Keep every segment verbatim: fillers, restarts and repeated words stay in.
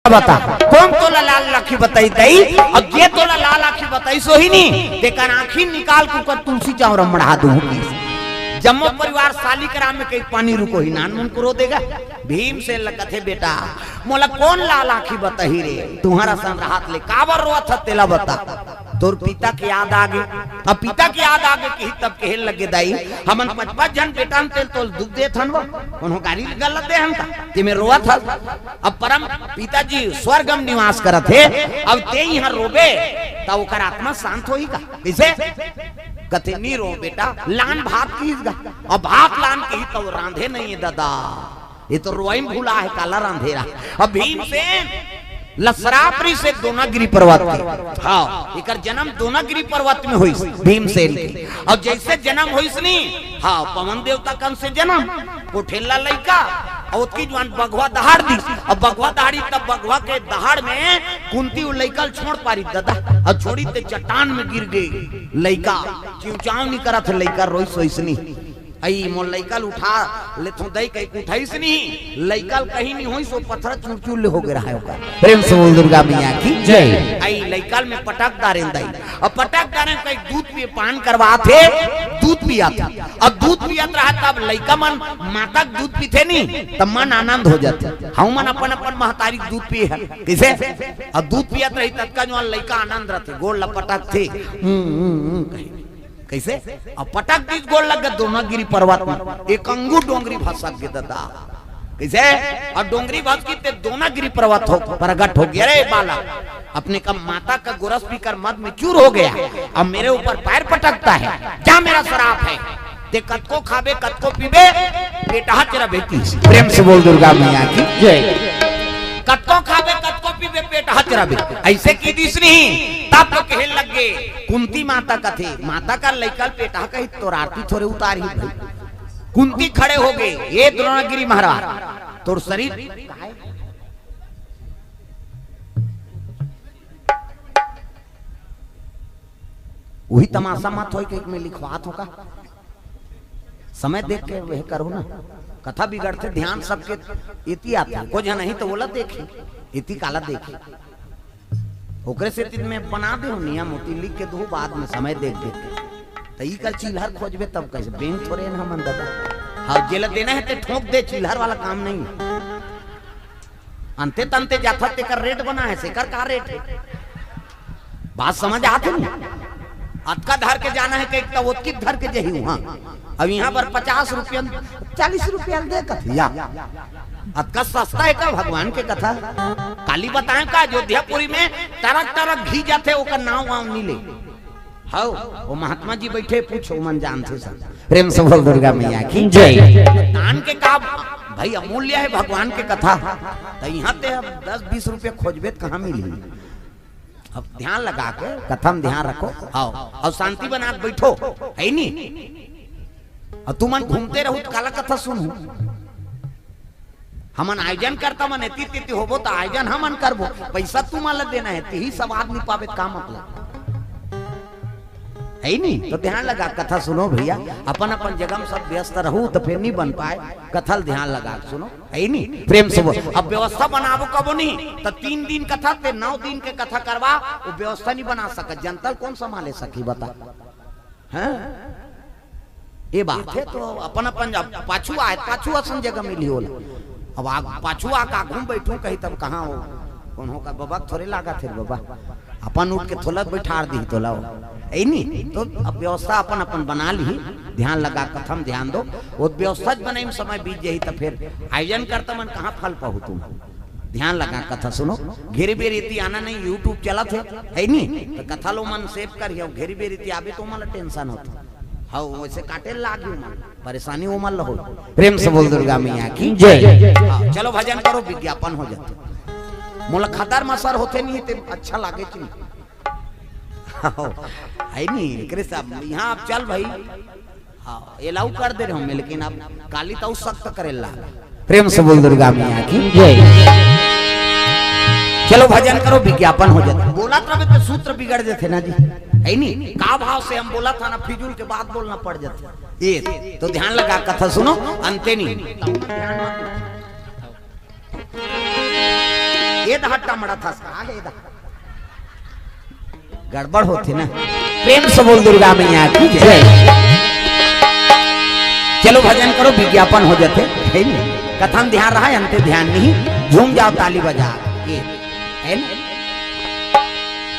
बता, कोन तोला लाल आँखी बताइस दाई? अउ जे तोला लाल आँखी बताइस होही नी, तेकर आँखी निकाल के ओकर तुलसी चौरा म मढ़ा दूहूँ कहिस। जम्मो परिवार सालिग्राम में कहीं पानी रुकोही, नानमुन करो देगा। भीमसेन ल कथे, बेटा, मोला कोन लाल आँखी बताही रे? तुँहर असन रहत ले काबर रोवत हस, तेला बता। तोर पिता के याद आगे। अब पिता के याद आगे कहिस तब कहे लगे, दाई, हमन पच पच झन बेटा हन, तेला तोला दुख देत हन वो, कोनो गारी गलत दे हन का? तेमे रोवत हस। अब परम पिताजी स्वर्ग म निवास करत हे, अब तें इहाँ रोबे, त ओकर आत्मा शांत होही का? कइसे? कथे, नी रो बेटा, लान भात कहिस गा। अब भात लान कहिस त वो रांधे नइ हे ददा। ये तो रोवई म भुला हे, काला रांधे रहा। अब भीमसेन ल सराप रिहिस हे दोनागिरी पर्वत के। हाँ, एकर जनम दोनागिरी पर्वत में होइस भीमसेन के। अउ जइसे जनम होइस नी, हाँ, पवन देवता कन से जनम, कोठेला लइका, अउ ओतकी जुवान बघवा दहाड़ दिस। अब बघवा दहाड़ी तब बघवा के दहाड़ में कुंती वो लइका ल छोड़ पारिस ददा, अउ छोड़िस ते चट्टान में गिर गे लइका। चिंउचांव नी करत हे लइका, रोइस होइस नी। अई मोर लइका ल उठा लेथों दई कहिके उठाइस नहीं, लइका ल कहीं नहीं होइस, वो पथरा चूर चूर ले हो गे रहा हे ओकर। प्रेम से बोल दुर्गा मैया की जय। अई लइका ल में पटक डारेन दई, अब पटक डारेन कहिके दूध पिए, पान करवाथे, दूध पियाथे। अब दूध पियत रहा तब लइका मन माता के दूध पीथे नहीं, तब मन आनंद हो जाथे। हम मन अपन अपन महतारी के दूध पिए हन, कइसे? अब दूध पियत रही ततका जुवान लइका आनंद रथे, गोड़ ल पटकथे, हम्म, हम्म, हम्म, कहे। कइसे? अब पटक दिस गोड़ लग गे दोनागिरी पर्वत में, एक अंगू डोंगरी भसक गे ददा। कइसे? अब डोंगरी भसकिस ते दोनागिरी पर्वत हो, प्रगट हो गे। अरे बालक, अपने का माता का गोरस पीकर मद में चूर हो गया, अब मेरे ऊपर पैर पटकता है, जा मेरा सराप है। ते कतको खाबे, कतको पीबे, पेटहा च रबे कहिस। प्रेम से बोल दुर्गा मैया की जय। कतको खाबे, कतको पीबे, पेटहा च रबे। अइसे कहि दिस नहीं, तब तो कहे लग गे, कुंती माता कथे, माता का लइका ल पेटहा कही तोर आरती थोरे उतारही भाई। कुंती खड़े हो गे, ए द्रोणागिरी महाराज, तोर शरीर उही तमाशा मत होय के मैं लिखवात हों का। समय देख के वह करो ना, कथा बिगड़थे, ध्यान सबके एती आथे, कोई झन नहीं तो ओला देखे, एती काला देखे। ओकरे सेती मैं बना दे हूँ नियम होती, लिख के दो बाद में समय देख देख के। त ई का चिल्हर खोजबे तब कइसे? बेंक थोरे न हमन ददा। हाँ, जेला देना हे ते ठोंक दे, चिल्हर वाला काम नहीं। अंते तंते जाथस तेकर रेट बना हे, सेकर का रेट हे? बात समझ आत हे नी? अतका धर के जाना हे कहिके त ओतकी धर के जही उहाँ। अब इहाँ बर पचास रुपया, चालीस रुपया दे कथे या। अतका सस्ता हे का भगवान के कथा? काली बताएँव का अयोध्यापुरी में टरक टरक घी जाथे, ओकर नाव वाव नी ले। हव, वो महात्मा जी बइठे, पूछो, ओमन जानथे सब। प्रेम से बोल दुर्गा मैया की जय। दान के का भाई, अमूल्य हे भगवान के कथा। त इहाँ ते अब दस बीस रुपया खोजबे त कहाँ मिलही? अब ध्यान लगा के कथा म ध्यान रखो। आओ, अउ शांति बना के बइठो, हे नी? अउ तुमन घूमते रहू त काला कथा सुनहू? हमन आयोजन करता मन एती तेती होबो त आयोजन हमन करबो, पइसा तुमन ला देना हे, तिही सवाद नी पाबे त का मतलब? हे नी? त ध्यान लगा कथा सुनो भइया, अपन अपन जगह म सब व्यस्त रहू त फेर नी बन पाय। कथा ल ध्यान लगा के सुनो, हे नी? प्रेम से बोल। अब व्यवस्था बनाबो कबो नी, त तीन दिन कथा ते नौ दिन के कथा करवा, वो व्यवस्था नी बना सकत, जनता ल कोन संभाले सकही बता? हाँ? ये बात हे, त अपन अपन जब पाछू आय, पाछू असन जगह मिलही ओला। अब आग, पाछू आके आगू म बइठहूँ कही तब कहाँ हो, कोनो का बबा के थोरे लागत हे बबा, अपन उठ के थोला बइठार दिही तोला हो, हे नी? त अब व्यवस्था अपन अपन बना लिही, ध्यान लगा कथा म ध्यान दो, वो व्यवस्था बनई म समय बीत जही त फेर आयोजन करता मन कहाँ फल पाहू तुम? ध्यान लगा कथा सुनो, घेरी बेरी एती आना नहीं, YouTube चलत हे, हे नी? त कथा ल ओमन save करही, घेरी बेरी एती आबे त ओमन ला tension होथे। हव, वइसे काटे लागही ओमन, परेशानी ओमन ला होही। प्रेम से बोल दुर्गा मैया की जय। हाँ, चलो भजन करो, विज्ञापन हो जाथे। मोला खदर मसर होथे नहीं ते अच्छा लागेच नहीं। हव, हे नी? एकरे से इहाँ अब चल भाई। हाँ, allow कर दे रहेंव मैं, लेकिन अब काली त अउ सख्त करे ला। प्रेम से बोल दुर्गा मैया की जय। चलो भजन करो, विज्ञापन हो जाथे। बोलत रहिबे त सूत्र बिगड़ जाथे ना जी, हे नी? का भाव से हम बोलत हन ना, फिजूल के बात बोलना पड़ जाथे। ये त ध्यान लगा कथा सुनो, अंते नी। ए दहा टमड़ा थस का हे दा। गड़बड़ होथे ना। प्रेम से बोल दुर्गा मैया की जय। चलो भजन करो, विज्ञापन हो जाथे, है नी? कथा म ध्यान रहा, अंते ध्यान नहीं, झूम जाओ ताली बजा। ये, है नी?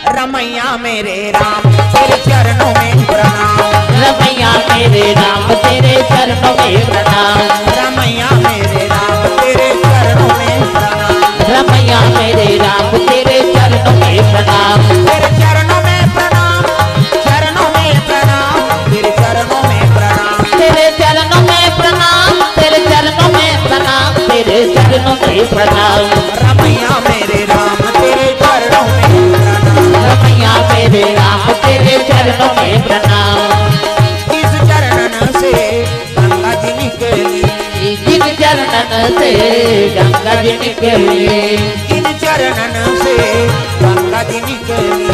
रमैया मेरे राम, तेरे चरणों में प्रणाम। रमैया मेरे राम, तेरे चरणों में प्रणाम। रमैया मेरे राम, तेरे चरणों में प्रणाम। रमैया मेरे राम, तेरे चरणों में प्रणाम। तेरे चरणों में प्रणाम, चरणों में प्रणाम, तेरे चरणों में प्रणाम। तेरे चरणों में प्रणाम, तेरे चरणों में प्रणाम, तेरे चरणों में प्रणाम। रमैया मेरे राम, तेरे चरणों में प्रणाम। रमैया मेरे राम, तेरे चरणों में प्रणाम। इस चरणन से गंगा जी निकली। जिन चरणन से गंगा जी निकली। जिन चरणन से गंगा जी निकली।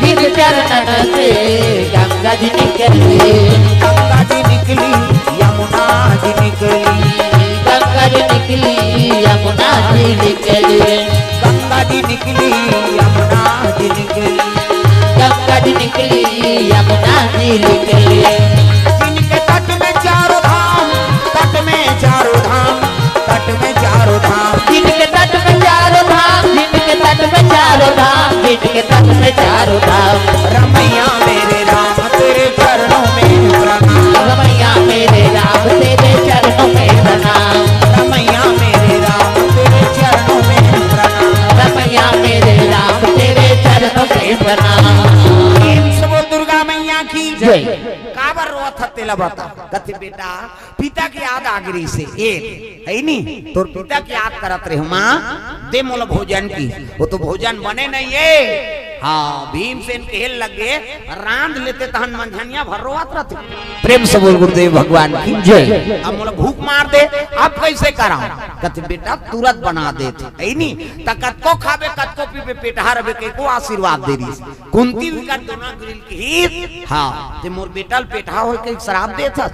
जिन चरणन से गंगा जी निकली। गंगा जी निकली, यमुना जी निकली। गंगा जी निकली, यमुना जी निकली। गंगा जी निकली, यमुना जी निकली। गंगा जी निकली, यमुना जी निकली। जिनके तट में चारों धाम, तट में चारों धाम, तट में चारों धाम। जिनके तट में चारों धाम, जिनके तट में चारों धाम, जिनके तट में चारों धाम। रमैया मेरे राम, तेरे चरणों में प्रणाम। रमैया मेरे राम, तेरे चरणों में प्रणाम। रमैया मेरे राम, तेरे चरणों में प्रणाम। रमैया मेरे राम, तेरे चरणों में प्रणाम। प्रेम से बोल दुर्गा मैया की जय। काबर रोवत हस तेला बता। कथे बेटा, पिता के याद आ गे रहिसे। ए, है नी? तोर पिता के याद करत रहेंव माँ, दे मोला भोजन की। ओ तो भोजन बने नहीं हे। हाँ, भीमसेन कहे लगे, रांध लेते तहन मंझनिया भर रोवत रहते। प्रेम से बोल गुरुदेव भगवान की जय। अब मोला भूख मार दे, अब कइसे करंव? कथे बेटा तुरंत बना देथे, है नी? त कतको खाबे, कतको पीबे, पेटहा रहिबे, कहिके आशीर्वाद दे रहिस। कुंती उंकर दुनों गिरी ल कहिस, हाँ, ते मोर बेटा ल पेटहा होय के श्राप देथस,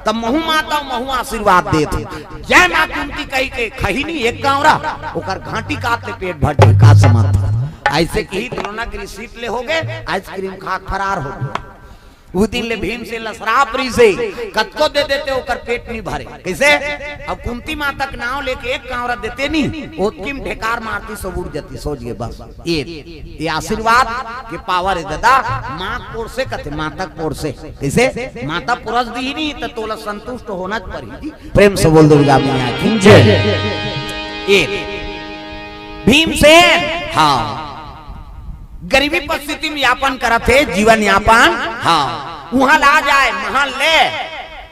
त महूं माता महूं आशीर्वाद देथंव। जय माँ कुंती कहिके खही नी एक कांवरा, ओकर घांटी काट ले पेट भर जाही, का समझथस? अइसे कहिस, दुनों गिरी सीट ले होगे, आइसक्रीम खा के फरार होगे। उ दिन ले भीमसेन ल श्राप रहिसे, कतको दे देते ओकर पेट नी भरे। कइसे? अब कुंती माता के नांव लेके एक कांवरा देते नी, ओतकी म ढेकार मारतिस, सब उड़ जातिस, सोच गे बस। ए, ए आशीर्वाद के power हे दादा, माँ के पोरसे कथे, माता के पोरसे। कइसे? माता पोरस दिही नी, त तोला संतुष्ट होना च परही जी। प्रेम से बोल दुर्गा मैया की जय। ए, भीमसेन, हाँ, गरीबी परिस्थिति में यापन करत हे, जीवन यापन, हाँ, उहां ला जाए, महल ले,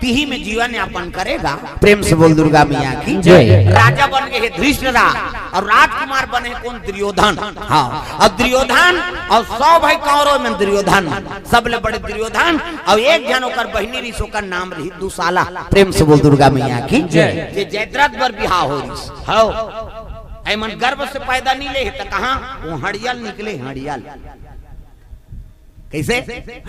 तिही में जीवन यापन करेगा। प्रेम से बोल दुर्गा मैया की जय। राजा बन गे हे धृष्टराज अउ राजकुमार बने हे कोन? दुर्योधन। हाँ, अउ दुर्योधन अउ सौ भाई कौरव में दुर्योधन सबले बड़े दुर्योधन, अउ एक झन ओकर बहिनी रहिस, ओकर नाम रहिस दुशाला। प्रेम से बोल दुर्गा मैया की जय। जे जयद्रथ बर बिहाव हो रहिस। हव, एमन गर्भ से पैदा नी ले हे त कहां? ओ हड़ियल निकले, हड़ियल। कइसे?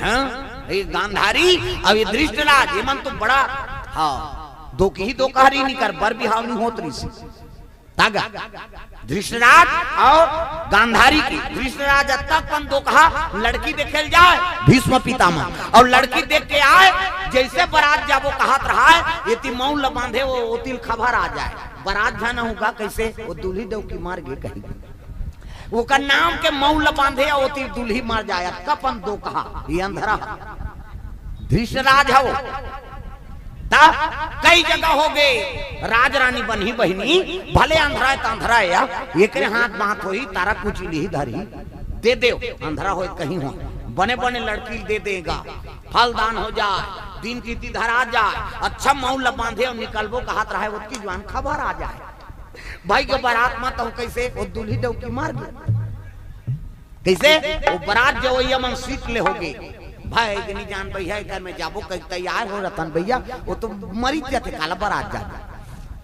हाँ, ए गांधारी अउ ए धृष्टराज, एमन तो बड़ा, हाँ, दोकही दोकहा रहिन, एकर बर बिहाव नी होत रहिस। त गा, धृष्टराज अउ गांधारी के, धृष्टराज अतका कन दोकहा, लड़की देखे ल जाय भीष्म पितामह, अउ लड़की देख के आय, जइसे बरात जाबो कहत रहय, एती मउर ल बांधे, ओ, ओती ल खबर आ जाय, बरात जाना होगा कइसे, ओ दूल्ही डौकी मर गे कहि। ओकर नाम के मउर ल बांधे, ओती दूल्ही मर जाय, अतका कन दोकहा, ए अंधरा ह। धृष्टराज हव। त कई जगह होगे, राज रानी बनही बहिनी, भले अंधरा हे त अंधरा हे या, एकरे हाथ बांध होही, तारा कुची लिही धरही, दे देव, अंधरा होय कहीं होय, बने बने लड़की ल दे देगा, फल दान हो जाय, दिन तिथि धरा जाय, अच्छा मउर ल बांधे अउ निकलबो कहत रहय, ओतकी जुवार खबर आ जाय। भाई के बरात म त कइसे ओ दूल्ही डौकी मर गे। कइसे? ओ बरात जवइया मन सीट ले होगे। भाई के नी जान भइया, एकर में जाबो कहि तैयार हो रतन भइया, ओ तो मरिच जाथे काला बरात जाथे।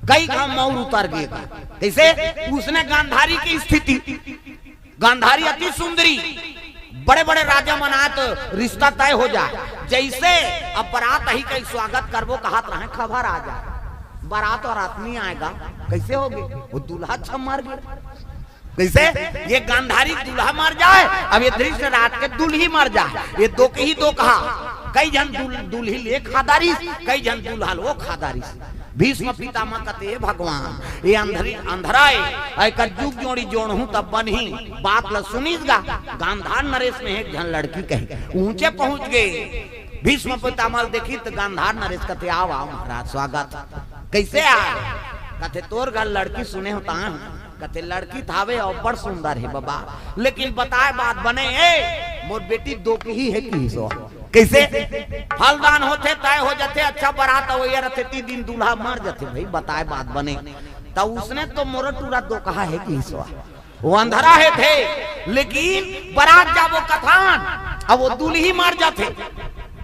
कई घांव मउर उतर गे। कइसे? उसने गांधारी के स्थिति, गांधारी अति सुंदरी, बड़े-बड़े राजा मन आय त रिश्ता तय हो जाय। जइसे अब बरात आही कहि स्वागत करबो कहत रहय, खबर आ जाय, बरात वरात नी आय गा। कइसे होगे? ओ दूल्हा अच्छा मर गे। कइसे? ये गांधारी दूल्हा मर जाय, अब ये धृतराष्ट्र के दूल्ही मर जाय, ये दोकही दोकहा। कई झन दूल-, दूल्ही ल ए खा डारिस, कई झन दूल्हा ल ओ खा डारिस। भीष्म पितामह कथे, "हे भगवान, ये अंधरी, अंधरा ए, एकर जुग जोड़ी जोड़हूं तब बनही।" बात ल सुनिस गा, गांधार नरेश में एक झन लड़की कहे, ऊंचे पहुंच गे। भीष्म पितामह ल देखिस त गांधार नरेश कथे, "आव, आव महाराज, स्वागत।" "कइसे आय?" कथे, "तोर घर लड़की सुने हों ताहूं।" कथे, "लड़की त हावे अब्बड़ सुंदर हे बबा, लेकिन बताय बात बने, ए, मोर बेटी दोकही हे किहिस ओ।" कइसे? फलदान होथे, तय हो जाथे, अच्छा बरात अवइया रथे, ती दिन दूल्हा मर जाथे भई, बताय बात बने। त उसने तो मोर टूरा दोकहा हे किहिस ओ। ओ अंधरा हे थे, लेकिन बरात जाबो कथन, अब ओ दूल्ही मर जाथे।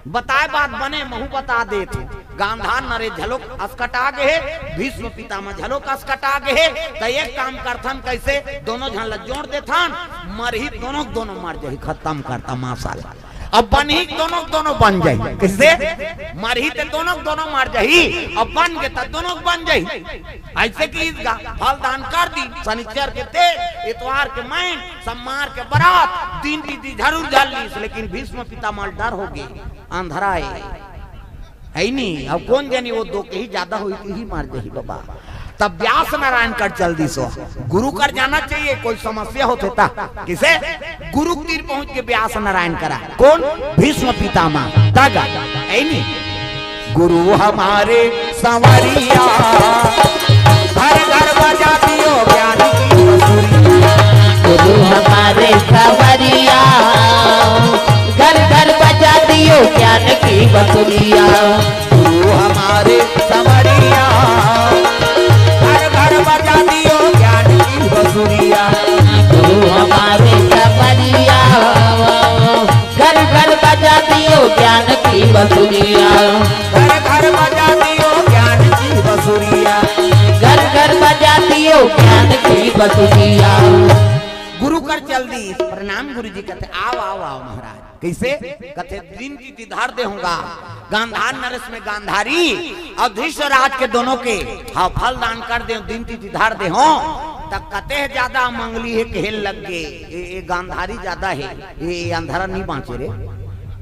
बताय बात बने, महूं बता देत हूं। गांधार नरेश घलोक असकटा गे हे, भीष्म पितामह घलोक असकटा गे हे। त एक काम करथन, कइसे? दोनों झन ल जोड़ देथन, मरही दोनों के दोनों मर जाही, खतम कर तमासा ल। अब बनही दोनों के दोनों बन जाही। कइसे? मरही ते दोनों के दोनों मर जाही, अब बन गे त दोनों के बन जाही। अइसे किहिस गा, फलदान कर दिस, सनिचर के तेल, इतवार के मइन, सम्मार के बरात, दिन तिथि जरूर झर लिस, लेकिन भीष्म पितामह ल डर हो गे, अंधरा ए। हे नी, अब कोन जनी ओ दोकही जादा होही, तिही मर जाही बबा। तब व्यास नारायण कर चल दिस ओ। गुरु कर जाना चाहिए, कोई समस्या होथे त। कइसे? गुरु तीर पहुंच गे व्यास नारायण करा। कोन? भीष्म पितामह। त गा, हे नी? गुरु हमारे संवरिया, घर घर बजा दियो ज्ञान की बंसुरिया। गुरु हमारे संवरिया, घर घर बजा दियो ज्ञान की बंसुरिया। गुरु हमारे संवरिया, घर घर बजा दियो ज्ञान की बंसुरिया। गुरु हमारे संवरिया, घर घर बजा दियो ज्ञान की बंसुरिया। घर घर बजा दियो ज्ञान की बंसुरिया। घर घर बजा दियो ज्ञान की बंसुरिया। गुरु कर चल दिस, प्रणाम गुरु जी कथे, "आव, आव, आव महाराज।" कइसे? कथे, "दिन तिथि धर दे हों गा, गांधार नरेश में गांधारी अउ धृतराष्ट्र के दोनों के, हां, फलदान कर दे, दिन तिथि धर दे हों।" त कते जादा मंगली हे कहे लग गे, ए, ए गांधारी जादा हे, ए, ए अंधरा नी बांचे रे,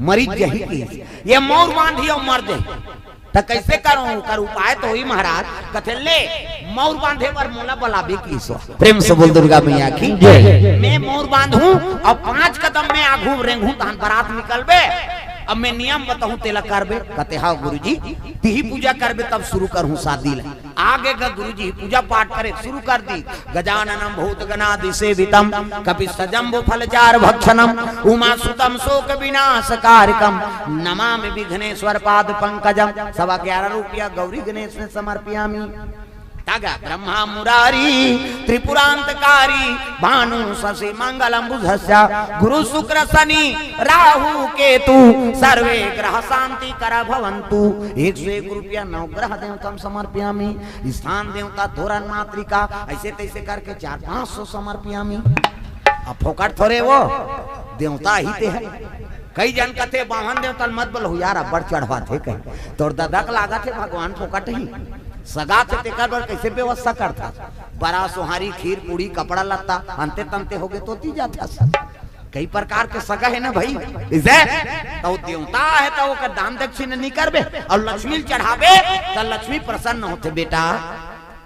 मरिच जाही किहिस, ये मउर बांधही अउ मर जाही। त कइसे करंव? ओकर उपाय तो होही महाराज। कथे, "ले, मउर बांधे बर मोला बलाबे किहिस ओ।" प्रेम से बोल दुर्गा मैया की जय। "मैं मउर बांधहूं अउ पांच कदम में आघू रेंगहूं, तहन बरात निकलबे। अब मैं नियम बताहूं, तेला करबे।" कथे, "हां गुरुजी, तिही पूजा करबे, तब शुरू करहूं शादी ल।" आगे गा गुरुजी पूजा पाठ करे शुरू कर दिस। गजाननं भूतगणादिसेवितं कपित्थजम्बूफलचारुभक्षणं उमासुतं शोकविनाशकारकं नमामि विघ्नेश्वर पाद पंकजं। सवा ग्यारह रुपया गौरी गणेश में समर्पयामि। त गा ब्रह्मा मुरारी त्रिपुरांतकारी भानु शशि मंगलंबुधश्च गुरु शुक्र शनि राहु केतु सर्वे ग्रह शांति करा भवंतु। एक सौ एक रुपया नवग्रह देवता में समर्पयामि। स्थान देवता, धोरन मातृका, अइसे तइसे करके चार पांच सौ समर्पयामि। अब फोकट थोरे ओ, देवता ही ते हे। कई झन कथे, "बाम्हन देवता ल मत बलहू यार, अब्बड़ चढ़वाथे," कहे। "तोर ददा के लागत हे भगवान फोकट ही। सगा थे तेकर बर कइसे व्यवस्था करथा? बरा सोहारी, खीर, पूड़ी, कपड़ा लत्ता, अंते तंते होगे त ओती जाथस।" कई प्रकार के सगा हे ना भई, इसे त ओ देवता हे त ओकर दान दक्षिणा नी करबे अउ लक्ष्मी ल चढ़ाबे त लक्ष्मी प्रसन्न होथे। बेटा,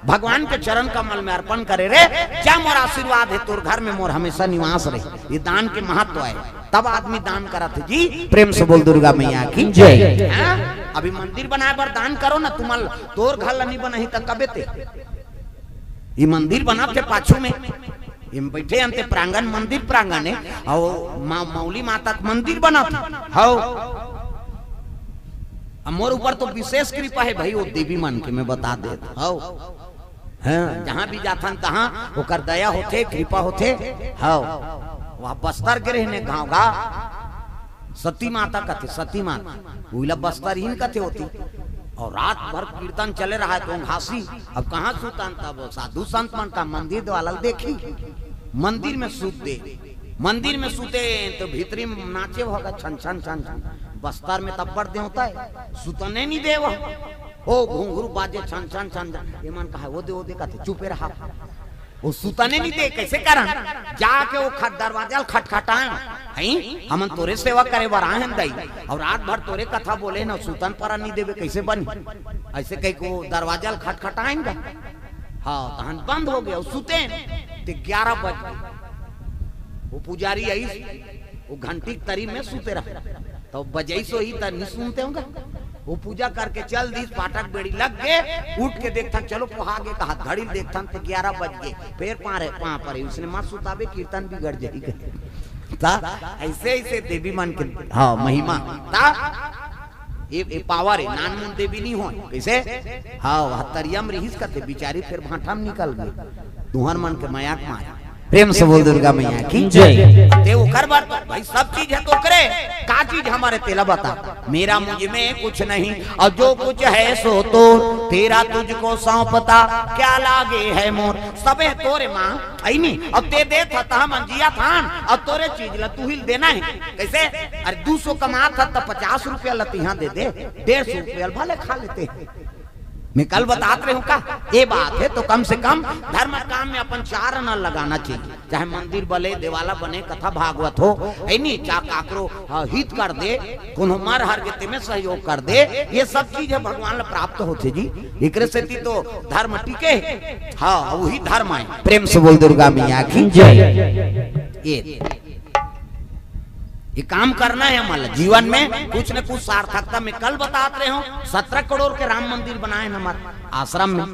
भगवान के चरण कमल में अर्पण करे रे, जा मोर आशीर्वाद हे तोर घर में, मोर हमेशा निवास रहे। ये दान के महत्व हे, तब आदमी दान करत हे जी। प्रेम से बोल दुर्गा मैया की जय। हाँ? अभी मंदिर बनाय बर दान करो ना, तुमन तोर घर ल नी बनही त कबे ते। ये मंदिर बनत हे पाछू में, ये बइठे अंते प्रांगण, मंदिर प्रांगण हे, अउ मा-, मौली माता के मंदिर बनत हे। हव। अब मोर ऊपर तो विशेष कृपा हे भई, ओ देवी मन के मैं बता देत हव। हाँ, जहाँ भी जाथन तहाँ ओकर दया होथे, कृपा होथे। हव। वहाँ बस्तर गे रहेन गाँव गा, सती माता कथे, सती माता, उइला बस्तरहीन कथे होती। अउ रात भर कीर्तन चले रहय त घासी। अब कहाँ सुतन, तब साधु संत मन का मंदिर वाला ल देखिन, मंदिर में सुत दे। मंदिर में सुते त भीतरी में नाचे होगा छन छन छन छन। बस्तर में त अब्बड़ देवता हे, सुतने नी देव। ओ घुंघरू बाजे छन छन छन छन। एमन कहा, "ओ दे, ओ दे," कथे, "चुपे रहा।" वो सुतने नहीं दे, कैसे करन? जाके वो खट दरवाजा ल खटखटाए, हई हमन तोरे सेवा करे बर आए हन दई, और रात भर तोरे कथा बोले न, सुतन पर नहीं देबे, कैसे बनी? ऐसे कह के वो दरवाजा ल खटखटाए गा। हाँ, तहन बंद हो गया, वो सुते ते ग्यारह बज गए। वो पुजारी आई, वो घंटी के तरी में सुते रहा, तो बजई सोही त नहीं सुनते होगा। वो पूजा करके चल दीस, पाटक बेड़ी लग गए, उठ के देखथन, चलो पोहा गे कहा, घड़ी देखथन तो ग्यारह बज गए, फिर पारे पाँ परे, उसने मत सुताबे, कीर्तन बिगड़ जाई कहे। ता ऐसे ऐसे देवी मन के, हाँ, महिमा। ता ये, ये पावर है, नानमुन देवी नहीं हो। कैसे? हाँ, वह तरियम रहीस कते बिचारी, फिर भाटा में निकल गई। तुहर मन के मया के मारे। प्रेम से बोल दुर्गा मैया की जय। ते ओकर बर तो भाई सब चीज है तो करे, का चीज हमारे तेला बता। मेरा मुझ में कुछ नहीं, और जो कुछ है सो तो तेरा, तुझको सौंपता, क्या लागे है मोर। सबे तोरे माँ, ऐनी, अब ते दे था, तहा मन जिया थान, अब तोरे चीज ला तू ही देना है। कैसे? अरे दू सौ कमात था तो पचास रुपया ला तिहा दे दे, डेढ़ सौ रुपया ला भले खा लेते। मैं कल बतात रहे हूँ का, ये बात है तो कम से कम धर्म काम में अपन चार आना लगाना चाहिए। चाहे मंदिर बने, देवाला बने, कथा भागवत हो, है नी, चाहे काकरो, हाँ, हित कर दे, कोनो मर हर के तेमे सहयोग कर दे, ये सब चीज है भगवान ला प्राप्त होथे जी। एकरे सेती तो धर्म टिके है। हाँ, वही धर्म है। प्रेम से बोल दुर्गा मैया की जय। ये, ये काम करना है हमारा जीवन में, कुछ न कुछ सार्थकता। मैं कल बतात रहे हूँ, सत्रह करोड़ के राम मंदिर बनाए हैं हमारे आश्रम में।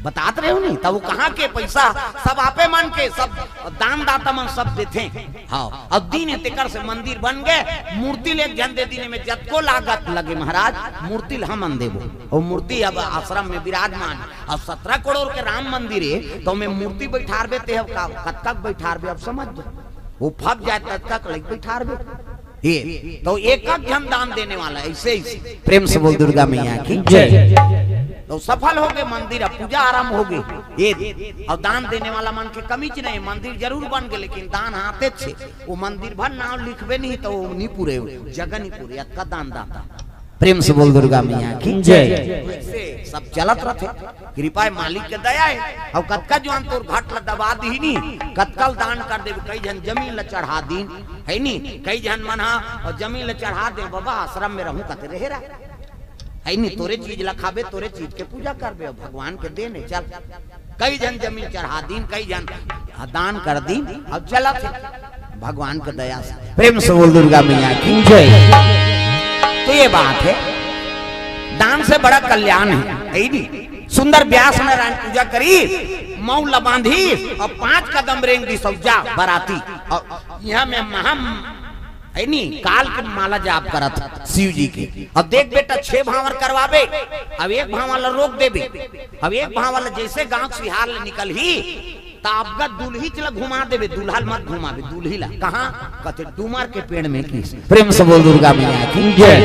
बतात रहे हो नहीं, तब वो कहाँ के पैसा, सब आपे मन के, सब दान दाता मन सब देथे। हाँ, अब दिन है तेकर से मंदिर बन गए, मूर्ति ले एक झन दे दिन में जतको लागत लगे महाराज, मूर्ति ल हमन देबो। और मूर्ति अब आश्रम में विराजमान, अब सत्रह करोड़ के राम मंदिर है, तो मैं मूर्ति बैठारबे ते अब का, कतका के बैठारबे, अब समझ दो, वो फब जाए ततका के लइक बैठारबे। ये तो एक एक झन दान देने वाला है, ऐसे ही प्रेम से बोल दुर्गा मैया की जय। तो सफल हो गए मंदिर, अब पूजा आरंभ हो गई। ये और दान देने वाला मन के कमी च नहीं, मंदिर जरूर बन गए, लेकिन दान आते छे, वो मंदिर भर नाम लिखबे नहीं तो वो नहीं पूरे, जगह नहीं पूरे, अतका दान दाता। प्रेम से बोल दुर्गा मैया की जय। ऐसे सब चलत रहते, कृपा है, मालिक के दया है। अब कतका जुआन तोर घट ला दबा दीनी, कतका ल दान कर देबे, कई झन जमीन ला चढ़ा दीन, है नी? कई झन मन हा और जमीन ला चढ़ा दे, बाबा आश्रम में रहूं कते रहे रहा, है नी? तोरे चीज ला खाबे, तोरे चीज के पूजा करबे, अब भगवान के देने चल। कई झन जमीन चढ़ा दीन, कई झन दान कर दीन, अब चलत है भगवान के दया से। प्रेम से बोल दुर्गा मैया की जय। तो ये बात है, दान से बड़ा कल्याण है, है नी? सुंदर व्यास नारायण पूजा करी, मऊ ला बांधी और पांच कदम रेंग दी सौजा बराती। और यहाँ में महा, है नी, काल के माला जाप करत शिव जी के। अब देख बेटा, छह भांवर करवाबे, अब एक भांवर ला रोक देबे, अब एक भांवर ला जैसे गांव सिहार ले निकल ही, त आपका दुल्ही चला घुमा देबे, दुल्हा ल मत घुमाबे, दुल्ही ला। कहाँ? कते डूमर के पेड़ में की। प्रेम से बोल दुर्गा मैया की जय।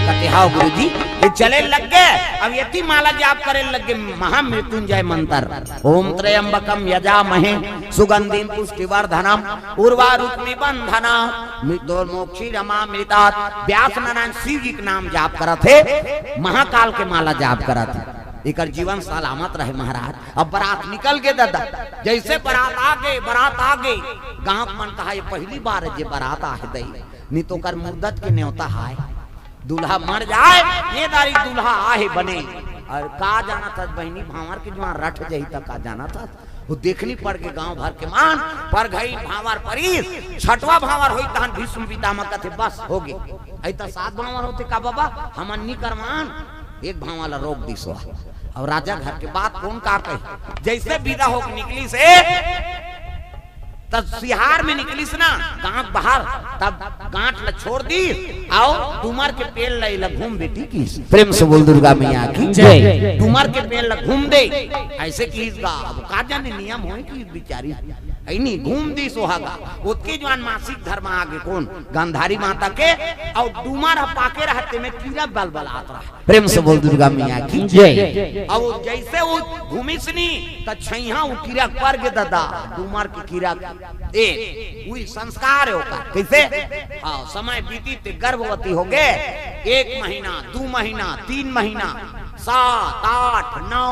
कते हाव गुरुजी, ये चले लग गए, अब यति माला जाप करे लग गए, महामृत्युंजय मंत्र, ओम त्र्यंबकम यजामहे सुगंधिम पुष्टिवर्धनम उर्वारुकमिव बंधना मृत्योर्मुक्षीयमामृतात्। व्यास नारायण शिव जी के नाम जाप करत है, महाकाल के माला जाप करत है, एकर जीवन सलामत रहे महाराज। अब बरात निकल गे दादा, जैसे बरात आ गे, बरात आ गे, गांव के मन कहा, "ये पहली बार है जे बरात आहे दई, नहीं तो कर मुद्दत के न्योता हाय, दूल्हा मर जाए, ये दारी दूल्हा आहे बने।" और का जाना था बहनी, भांवर के जुआन रट जाही त का जाना था, वो देखनी पड़ के गांव भर के मान, पर घई भांवर परीस, छठवा भांवर होई तहन भीष्म पितामह कथे, "बस हो गे।" ऐ त सात भांवर होते का बाबा, हमन नी करवान, एक भांवर ला रोक दिस। और राजा घर के बात कौन का कही, जैसे विदा होके निकलिस, तब सिहार में निकलिस ना, गांव बाहर, तब गांठ ला छोड़ दिस, और डूमर के पेड़ ला, "एला घूम बेटी" किस। प्रेम से बोल दुर्गा मैया की जय। डूमर के पेड़ ला घूम दे, ऐसे किस गा, अब का जाने नियम होय कि बिचारी, ऐनी घूम दिस ओहा गा, ओतके जुआन मासिक धर्म आ गे कौन, गांधारी माता के, और डूमर ह पाके रहते में कीरा बलबलात रहा। प्रेम से बोल दुर्गा मैया की जय। अब वो जैसे वो घूमिसनी, त छैहा वो कीरा पर गे दादा, डूमर के कीरा। ए, वही संस्कार है ओकर। कैसे? हाँ, समय बीती ते गर्भवती हो गए, एक महीना, दो महीना, तीन महीना, सात, आठ, नौ,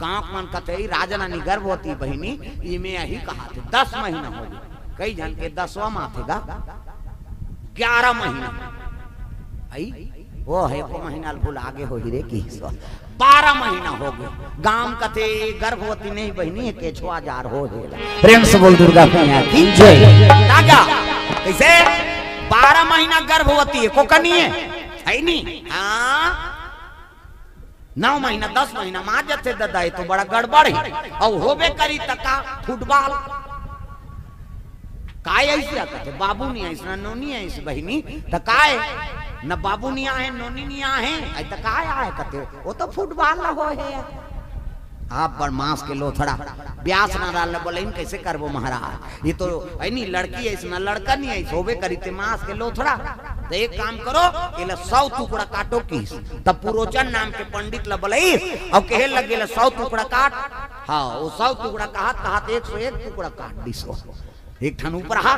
गाँव मन कथे, "ई राजरानी गर्भवती बहिनी, इमे अही कहाथे, दस महीना हो गे।" कई झन के दसवाँ माथे गा, ग्यारह महीना। आई, वो है को महीना ल भुला गे होही रे, किहिस। बारह महीना हो गे। गाँव कथे, "गर्भवती नहीं बहिनी, ये केछवा जार हो हेला।" प्रेम से बोल दुर्गा मैया की जय। राजा, कैसे? बारह महीना गर्भवती है, को कनी है? है नहीं? हाँ? नौ महीना, दस महीना मा जथे ददा, ये तो बड़ा गड़बड़ है। अउ होबे करी त का, फुटबॉल। काय ऐसे कथे, "बाबू नहीं आइस, ना नोनी आइस बहिनी, त काय? न बाबू नहीं आहे, नोनी नहीं आहे, आई त काय आहे?" कथे, "वो तो फुटबॉल ला हो है।" आप बड़ मांस के लोथड़ा, ब्यास नारायण ल बोले, "इन कैसे करबो महाराज? ये तो ऐनी लड़की है, इसना लड़का नहीं है, इस होबे करी ते मांस के लोथड़ा। तो एक काम करो, एला सौ टुकड़ा काटो किहिस।" तब पुरोचन नाम के पंडित ल बोलइस, अउ कहे लगे, "एला सौ टुकड़ा काट।" हाँ, वो सौ टुकड़ा कहत कहत एक सौ एक टुकड़ा काट दिस। एक ठन उपरहा,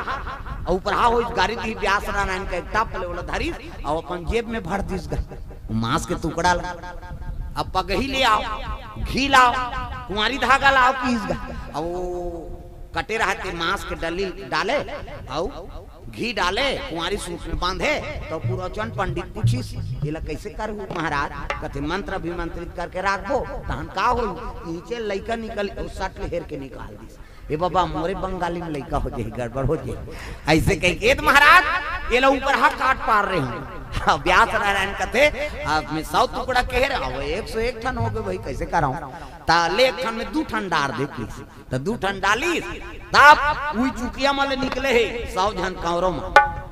अउ उपरहा होइस गारी दी ब्यास नारायण के, एक टप ले ओला धरिस, अउ अपन जेब में भर दिस गा। मांस के टुकड़ा ला, "अब पगही ले आओ, घी लाओ, कुंवारी धागा लाओ," किहिस गा। अउ कटे रहते मांस के डली डाले, अउ घी डाले, कुंवारी सूप में बांधे, तो पुरोचन पंडित पूछिस, "एला कैसे करहू महाराज?" कथे, "मंत्र अभिमंत्रित करके राखबो, तहन का होई?" नीचे लइका निकल, ओ सट ले हेर के निकाल दिस। "ए बाबा, मोरे बंगाली में लइका हो जाही, गड़बड़ हो जाही।" ऐसे कह के, "ए त महाराज, एला ऊपर हा काट पार रहे हूँ।" हाँ, ब्यास नारायण कथे, "आप में सौ टुकड़ा कहे रहे, अब एक सौ एक ठन हो गए भाई, कैसे कराऊं?" ता ले एक ठन में दू ठन डार दे किहिस। त दू ठन डालिस, तब उही चुकिया म ले निकले हे सौ झन कांवरो म।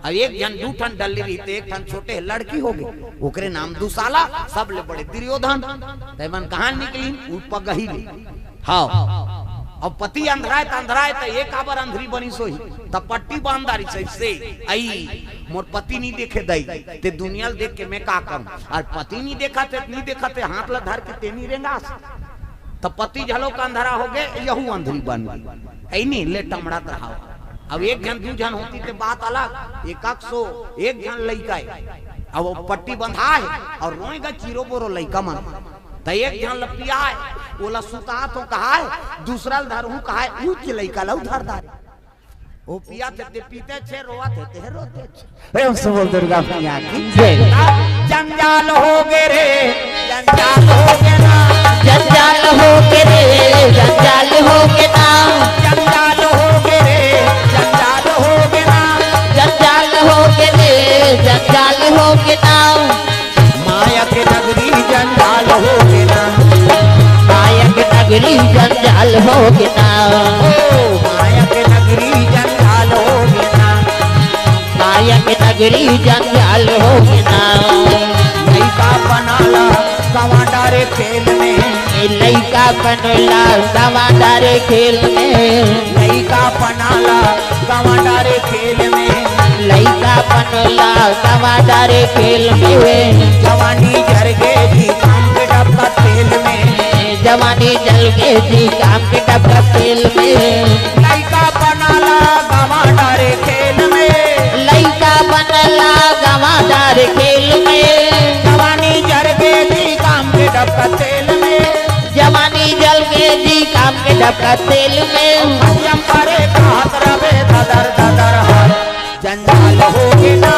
अब एक झन दू ठन डल्ली रहिते, एक ठन छोटे हे, लड़की हो गे, ओकरे नाम दुसाला, सबले बड़े दुर्योधन। तैमन कहाँ निकलिन? ऊपर गही ले। हाँ, अब पति अंधराय त अंधराय त ये काबर अंधरी बनिस होही? त पट्टी बांध डारिस अइसे, "अई, मोर पति नी देखे दई, ते दुनिया ल देख के मैं का करूं?" अउ पति नी देखत हे, नी देखत हे, हाथ ल धर के ते नी रेंगास। त पति घलो का अंधरा हो गे, यहू अंधरी बन गे। ऐनी ले टमड़त रहा। अब एक झन दू झन होती ते बात अलग, एक एक सौ एक झन लइका हे, अब वो पट्टी बंधा हे अउ रोए गा चिरो बोरो लइका मन। त एक झन ल पियाए, ओला सुता तो कहाए, दूसरा ल धरहूं कहाए, ऊंच लइका ल धर डारे। वो पिया थे ते पीते छे, रोआ थे ते रोते छे। प्रेम से बोल दुर्गा मैया की जय। जंजाल हो गे रे, जंजाल हो गे ना। जंजाल हो गे रे, जंजाल हो गे ना। जंजाल हो गे रे, जंजाल हो गे ना। जंजाल हो गे रे, जंजाल हो गे ना। माया के नगरी जंजाल हो गे ना। माया के नगरी जंजाल हो गे ना। ओ, माया के नगरी जंजाल हो गे ना। माया के नगरी जंजाल हो गे ना। लइका पना ला गंवा डारे खेल में। ए लइका पना ला गंवा डारे खेल में। लइका पना ला गंवा डारे खेल में। लइका पना ला गंवा डारे खेल में। जवानी जर गे जी काम के डबका तेल में। जवानी जर गे जी काम के डबका तेल में। लइका पना ला गंवा डारे खेल में। लइका पना ला गंवा डारे खेल में। जवानी जर गे जी काम के डबका तेल में। जवानी जर गे जी काम के डबका तेल में। संयम करे कहत रबे ददर ददर हर। जंजाल हो गे ना,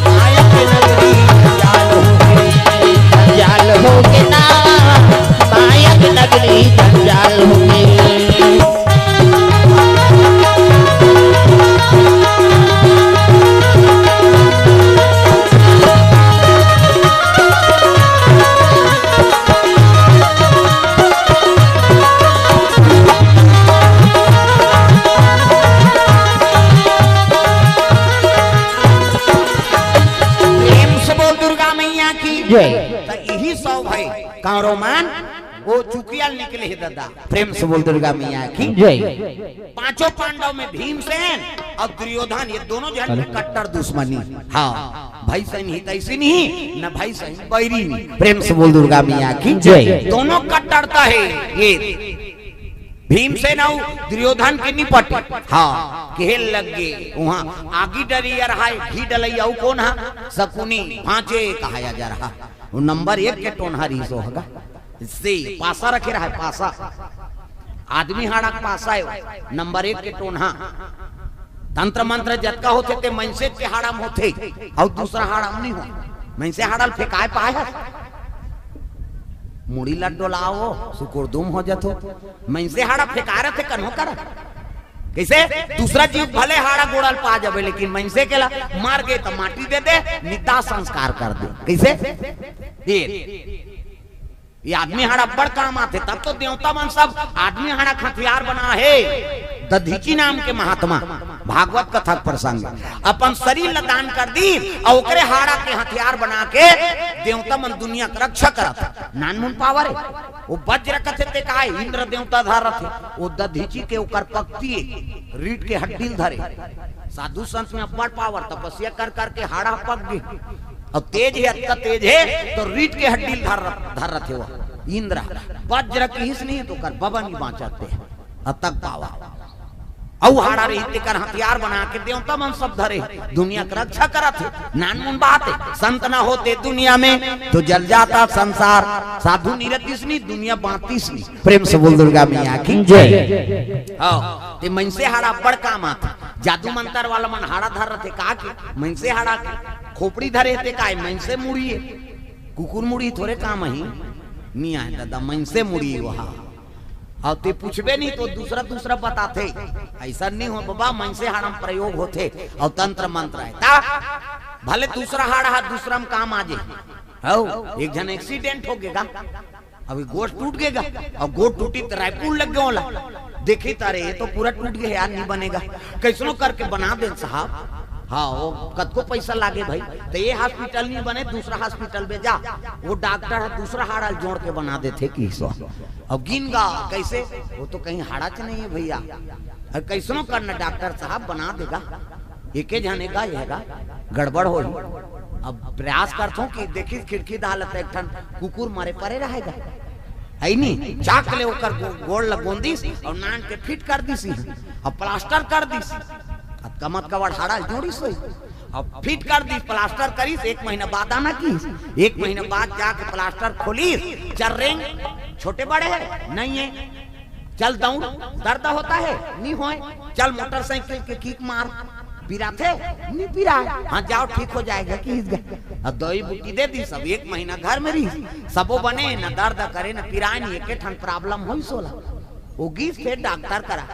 माया के नगरी जंजाल हो गे। जंजाल हो गे ना, माया के नगरी जंजाल हो गे। प्रेम से बोल दुर्गा मैया की जय। त इही सौ भाई कांवरो मन वो चुकिया ल निकले हे ददा। प्रेम से बोल दुर्गा मैया की जय। पांचों पांडव में भीमसेन अउ दुर्योधन, ये दोनों झन के कट्टर दुश्मनी। हाँ, भइसन हितैषी नहीं, न भइसन बैरी नहीं। प्रेम से बोल दुर्गा मैया की जय। दोनों कट्टरता हे ये। भीमसेन अउ दुर्योधन के निपट। हाँ, कहे लग गे, उहाँ आगी डलिया रहा हे, घी डलइया अउ कोन हा? सकुनी, भांचे कहाया जा रहा। वो नंबर एक के टोनहा रहिस होगा। से पासा रखे रहा है, पासा। आदमी हाड़ा के पासा है, नंबर एक के टोनहा। तंत्र मंत्र जतका होथे ते मनसे के हाड़ा में होथे, अउ दूसरा हाड़ा में नहीं हो। मनसे हाड़ा ल फेंकाए पाए है, मुड़ी ल डोलाओ, सुकुरदुम हो जथो। मनसे हाड़ा फेंका रथे कन्हो कर। कइसे? दूसरा जीव भले हाड़ा गोड़ा ल पा जाबे, लेकिन मनसे के ला मार के त माटी दे दे, निदा संस्कार कर दे। कइसे? ये, ये आदमी हाड़ा बड़ काम आथे, तब तो देवता मन सब आदमी हाड़ा के हथियार बना हे। दधीचि नाम के महात्मा, भागवत कथा के प्रसंग, अपन शरीर ल दान कर दी अउ ओकरे हाड़ा के हथियार बना के देवता मन दुनिया के रक्षा करत। नानमुन पावर हे। वो वज्र कथे ते काय, इंद्र देवता धर रथे, वो दधीचि के ओकर पक्ति हे, रीढ़ के हड्डी ल धरे। साधु संत में अब्बड़ पावर, तपस्या कर करके हाड़ा पक गे। अब तेज हे, अतका तेज हे, तो रीढ़ के हड्डी ल धर, धर रथे वो इंद्र। वज्र किहिस नहीं तो कर बबा नहीं बाँचत हे, अतक पावर। अउ हाड़ा रही तेकर हथियार बना के देवता मन सब धरे, दुनिया के रक्षा करत हे। नानमुन बात हे, संत न होते दुनिया में तो जल जाता संसार। साधु नहीं रहतिस नहीं, दुनिया बाँचतिस नहीं। प्रेम से बोल दुर्गा मैया की जय। हाँ, ते मनसे हाड़ा बड़ काम आथे। जादू मंतर वाला मन हाड़ा धर रथे का के? मनसे हाड़ा के। खोपड़ी धरे ते काय? मनसे मुड़ी हे। कुकुर मुड़ी थोरे काम ही नहीं आए दादा, मनसे मुड़ी वहा। अउ ते पूछबे नहीं तो दूसरा दूसरा बताथे। ऐसा नहीं हो बाबा, मनसे हाड़ा में प्रयोग होथे अउ तंत्र मंत्र हे। ता भले दूसरा हाड़ा हा दूसरा में काम आ जे। हौ, एक झन एक्सीडेंट हो गेगा, अभी गोड़ टूट गेगा, अउ गोड़ टूटी त रायपुर लग गए ओला। देखी तारे, ये तो पूरा टूट गए यार, नहीं बनेगा। कैसनो करके बना दे साहब। हाँ, वो कतको पैसा लागे भाई, तो ये हॉस्पिटल नहीं बने, दूसरा हॉस्पिटल में जा, वो डॉक्टर हे, दूसरा हाड़ा ल जोड़ के बना देथे कि सो। अब गिन गा कैसे, वो तो कहीं हाड़ा च नहीं है भैया। अउ कैसनो करना डॉक्टर साहब बना देगा। एके झन एगा, एगा गड़बड़ होही। अब प्रयास करथों कि देखिस खिड़की डाहर ले त एक ठन कुकुर मरे परे रहेगा, है नी? चाक ले ओकर गो-, गोड़ ल गोंदिस अउ नान के फिट कर दिस, अब प्लास्टर कर दिस। अब कमत कवड़ हाड़ा जोड़िस होही, अब फिट कर दिस, प्लास्टर करिस, एक महीना बाद आना किहिस, एक महीना बाद जाके प्लास्टर खोलिस, चर्रेंग छोटे बड़े हे, नहीं हे। चल दौड़, दर्द होता है? नी होय। चल मोटरसाइकिल के किक मार, पिराथे? नी पिराय। हाँ, जाओ, ठीक हो जाएगा, किहिस गा। अब दवाई बूटी दे दिस, अब एक महीना घर में रहिस, सबो बने, न दर्द करे, न पिराय, नी एके ठन प्रॉब्लम होइस ओला। वो गिस फेर डॉक्टर करा,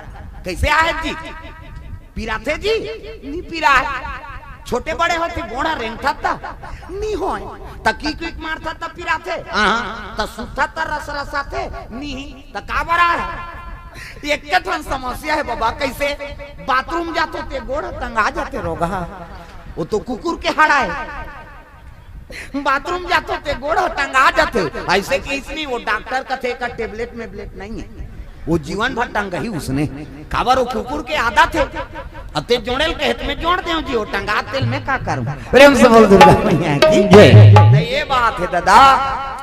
कैसे आहे जी? पिराथे जी? नी पिराय। छोटे बड़े होथे गोड़ रेंगथत त? नी होय। त किक विक मारथत त पिराथे? हाँ। त सुतथत त रसरसाथे? नी। त काबर आहे? एके ठन समस्या हे बाबा, कैसे? बाथरूम जाथो ते गोड़ टंगा जाथे रोगहा। वो तो कुकुर के हाड़ा हे। बाथरूम जाथो ते गोड़ टंगा जाथे। ऐसे किहिस नी, वो डॉक्टर कथे का टेबलेट मेबलेट नहीं हे, वो जीवन भर टंगही उसने। काबर वो कुकुर के आदत हे। अब ते जोड़े ल कहे त मैं जोड़ देंव जी, वो टंगा तेल मैं का करूं? प्रेम से बोल दुर्गा मैया की जय। त ये बात हे दादा,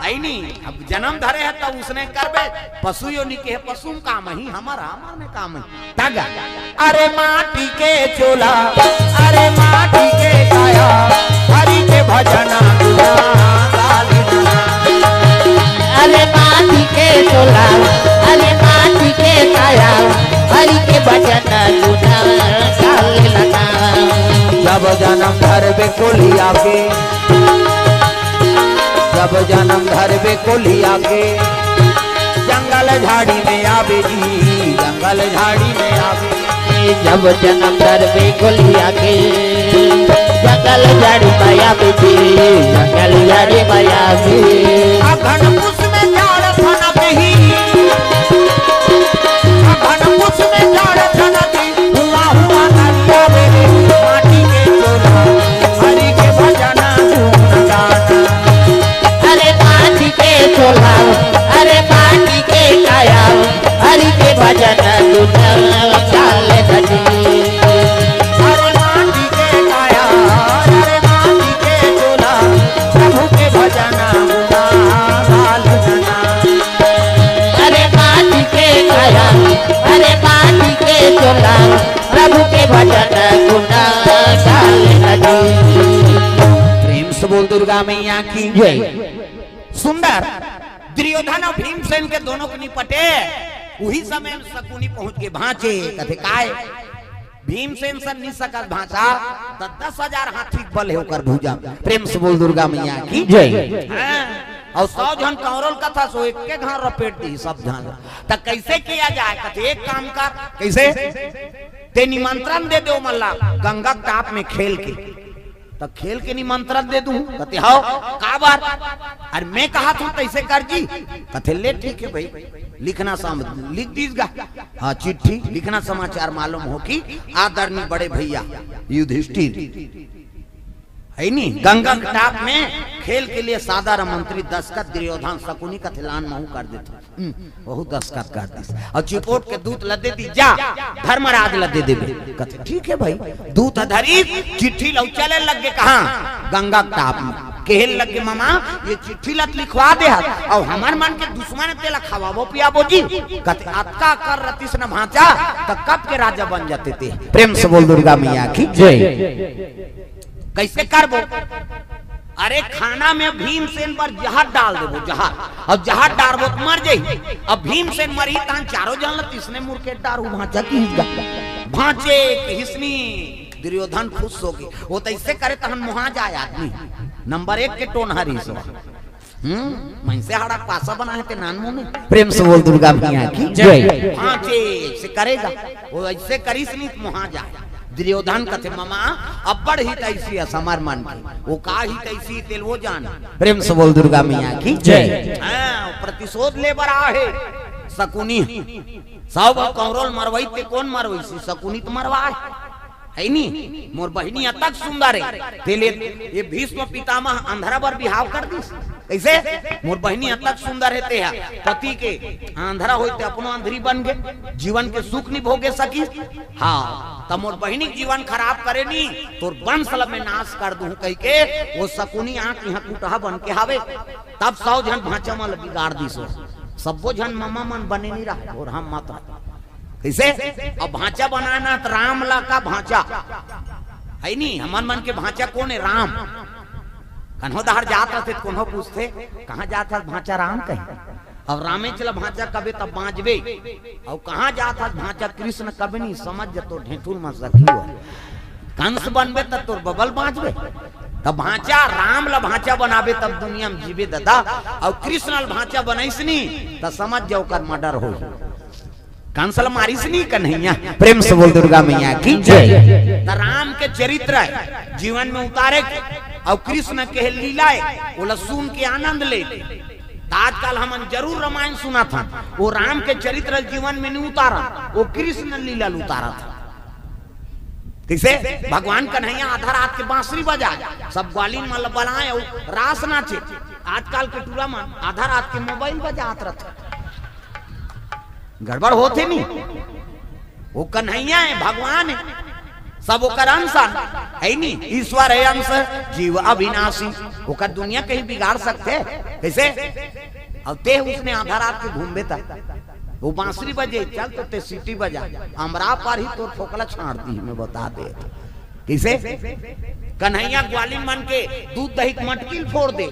है नी? अब जन्म धरे हे त उसने करबे, पशु योनि के हे, पशु में काम ही, हमर, हमर में काम ही। तगा। अरे माटी के चोला, अरे माटी के काया, हरि के भजन गुना गाली ना। अरे माटी के चोला, अरे माटी के काया, हरि के भजन गुना गाली ना। जब जन्म धरबे कोलिया के, जब जन्म धरबे कोलिया के, जंगल झाड़ी में आबे जी, जंगल झाड़ी में आबे। जब जन्म धरबे कोलिया के, जंगल झाड़ी में आबे जी, जंगल झाड़ी में आबे। अगहन पुस में जाड़ फनकही, अगहन पुस में जाड़ फनकही, हुआ हुआ नरिया बेरे, माटी के चोला, हरि के भजना गुण गाना। अरे माटी के चोला, अरे माटी के काया, हरि के भजन गुण गाल धनी। अरे माटी के काया, अरे माटी के चोला, प्रभु के भजना गुण गाल धना। अरे माटी के काया, अरे माटी के चोला, प्रभु के भजन गुण गाल लगी। प्रेम से बोल दुर्गा मैया की जय। सुंदर दुर्योधन अउ भीमसेन के दोनों के निपटे। उही समय में सकुनी पहुंच के, भांचे, कथे, "काय? भीमसेन सन नि सकस भांचा, त दस हजार हाथी के बल हे ओकर भुजा।" प्रेम से बोल दुर्गा मैया की जय। हाँ, अउ सौ झन कौरव ल कथस, ओ एके घांव रपेट दी सब झन। त कैसे किया जाए? कथे, "एक काम कर।" कैसे? "ते निमंत्रण दे दे ओमन ला गंगा के टाप में खेल के।" त खेल के निमंत्रण दे दूं? कथे, "हव।" "काबर?" "अरे मैं कहत हंव तइसे कर जी।" कथे, "ले ठीक हे भाई, लिखना सम-, लिख दीस गा।" हाँ, चिट्ठी लिखना, समाचार मालूम हो कि आदरणीय बड़े भैया युधिष्ठिर, हे नी, गंगा के टाप में खेल के लिए सादर आमंत्रित। दस्तखत दुर्योधन, सकुनी कथे, "लान महूं कर देथंव।" हम्म, वहू दस्तखत कर दिस। अउ चिपोट के दूत ल दे दिस, "जा, धर्मराज ल दे देबे।" कथे, "ठीक हे भाई।" दूत ह धरिस, चिट्ठी ल अउ चले लग गे कहां? गंगा के टाप में। कहे लग गे, "ममा, ये चिट्ठी ल त लिखवा दे हस, अउ हमर मन के दुश्मन हे, तेला खवाबो पियाबो जी।" कथे, "अतका अकल रतिस न भांचा, त कब के राजा बन जाते ते।" प्रेम से बोल दुर्गा मैया की जय। कैसे करबो? अरे, खाना में भीमसेन बर जहर डाल देबो, जहर। अउ जहर डारबो त मर जाही। अब भीमसेन मरही, तहां चारों झन ल तइसने मुरकेट डारहूं, भांचा किहिस गा। भांचे किहिस नी, दुर्योधन खुश हो गे। ओ तइसे करे, तहन मोहा जाय आदमी। नंबर एक के टोनहा रिहिस ओ। हम्म, मनसे हाड़ा पासा बनाए ते नानमुने। प्रेम से बोल दुर्गा मैया की जय। भांचे से करे गा, ओ अइसे करिस नी त मोहा जाय। दुर्योधन कथे, "ममा, अब्बड़ हितैषी हे हमर मन के।" ओ का हितैषी तेला ओ जान। प्रेम से बोल दुर्गा मैया की जय। हाँ, प्रतिशोध ले बर आहे सकुनी। सौ कौरव ल मरवइस ते कोन मरवइस? सकुनी त मरवाय। हे नी, मोर बहिनी अतक सुंदर हे, तेला ए भीष्म पितामह अंधरा बर बिहाव कर दिस। कइसे? मोर बहिनी अतक सुंदर हे, तेहा पति के अंधरा होय ते अपनो अंधरी बन गे, जीवन के सुख नि भोगे सकिस। हाँ, त मोर बहिनी के जीवन खराब करे नी, तोर वंश ल मैं नाश कर दूं कहिके ओ सकुनी आंख इहां कुटहा बन के हावे। तब सौ झन भांचा मन ल बिगाड़ दिस ओ। सब्बो झन ममा मन बने नि रहय, अउ हम मत रहय। कइसे? अब भांचा बनाना त राम ला का भांचा, हे नी? हमर मन के भांचा कोन हे? राम। कन्हो डहर जात रथे त कोनो पूछथे, "कहां जात हस भांचा राम?" कहे। अब रामेच ल भांचा कबे तब बांचबे, अउ कहां जात हस भांचा कृष्ण कबे नी समझ जतो ढेंठुर म सखी हो। कंस बनबे त तोर बबल बांचबे, तब भांचा राम ल भांचा बनाबे तब दुनिया म जीबे ददा, अउ कृष्ण ल भांचा बनइस नी त समझ जा ओकर मर्डर होही। कंस ल मारिस नी कन्हैया। प्रेम से बोल दुर्गा मैया की जय। त राम के चरित्र हे जीवन में उतारे के, अउ कृष्ण के लीला हे, ओला सुन के आनंद ले। त आजकल हमन जरूर रामायण सुनत हन, ओ राम के चरित्र ल जीवन में नी उतारन, ओ कृष्ण लीला ल उतारत हन। कइसे? भगवान कन्हैया आधा रात के बांसुरी बजाय, सब ग्वालिन मन ल बलाय अउ रास नाचे। आजकल के टूरा मन आधा रात के मोबाइल बजात रथे। गड़बड़ होथे नी? ओ कन्हैया हे, भगवान हे, सब ओकर अंश हे नी? ईश्वर हे अंश, जीव अविनाशी। ओकर दुनिया कहीं बिगाड़ सकथे? कइसे? अब ते उसने आधा रात के घूमबे त ओ बांसुरी बजे, चल तो ते सीटी बजा, अमरा पर ही तोर फोकला छाड़ दी, मैं बता दे। कइसे? कन्हैया ग्वालिन मन के दूध दही के मटकी ल फोड़ दे।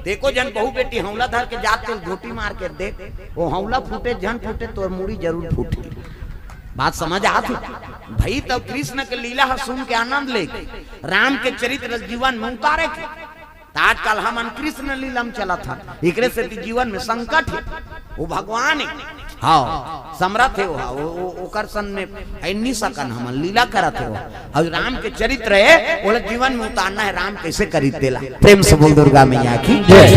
त एको झन बहू बेटी हौला धर के जात, तेला घोटी मार के दे, ओ हौला फूटे झन फूटे, तोर मुड़ी जरूर फूटे। बात समझ आत हे? भई, तब कृष्ण के लीला ह सुन के आनंद ले, राम के चरित्र जीवन में उतारे के। त आजकल हमन कृष्ण लीला म चलत हन, एकरे सेती जीवन में संकट हे। ओ भगवान हे, हाँ, समरथ हे, ओ, ओ, ओ, ओकर सन में अइ नि सकन हमन, लीला करत हे ओ। अउ राम के चरित्र हे, ओला जीवन में उतारना हे, राम कइसे करिस तेला। प्रेम से बोल दुर्गा मैया की जय।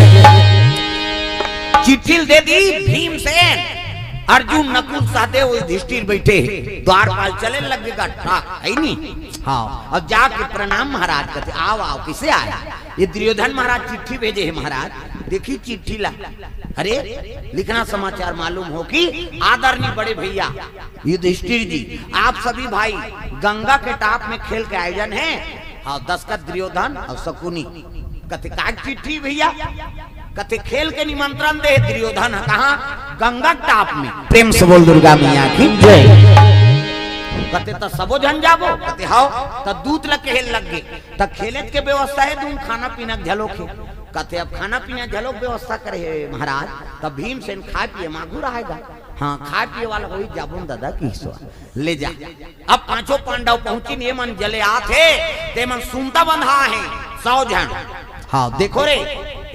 चिट्ठी ल दे दिस भीमसेन, अर्जुन, नकुल, सहदेव, युधिष्ठिर बइठे हे, द्वारपाल चले लगे गट्ठा, हे नी? हाँ, अब जाके प्रणाम महाराज कथे, "आव, आव, कइसे आय?" ये दुर्योधन महाराज चिट्ठी भेजे हे महाराज, देखिस चिट्ठी ला। अरे, लिखना समाचार मालूम हो कि आदरणीय बड़े भैया युधिष्ठिर जी, आप सभी भाई गंगा के टाप में खेल के आयोजन हे। हाँ, दस्तखत दुर्योधन अउ सकुनी। कथे, "का चिट्ठी भैया?" कथे, "खेल के निमंत्रण दे दुर्योधन ह।" कहाँ? गंगा के टाप में। प्रेम से बोल दुर्गा मैया की जय। कथे, "त सबो झन जाबो?" कथे, "हव।" त दूत ल कहे लग गे, "त खेले के व्यवस्था हे, दून खाना पीना के झलोक हे।" कथे, "अब खाना पीना घलोक व्यवस्था करे हे महाराज, तब भीमसेन खाए पिए म आगू रहेगा।" "हाँ, खाए पिए वाला होही, जाबो न दादा," किहिस। "ले जा।" अब पांचों पांडव पहुंचिन, ये मन जले आत हे, ते मन सुनता बंधा हे, सौ झन। हाँ, देखो रे,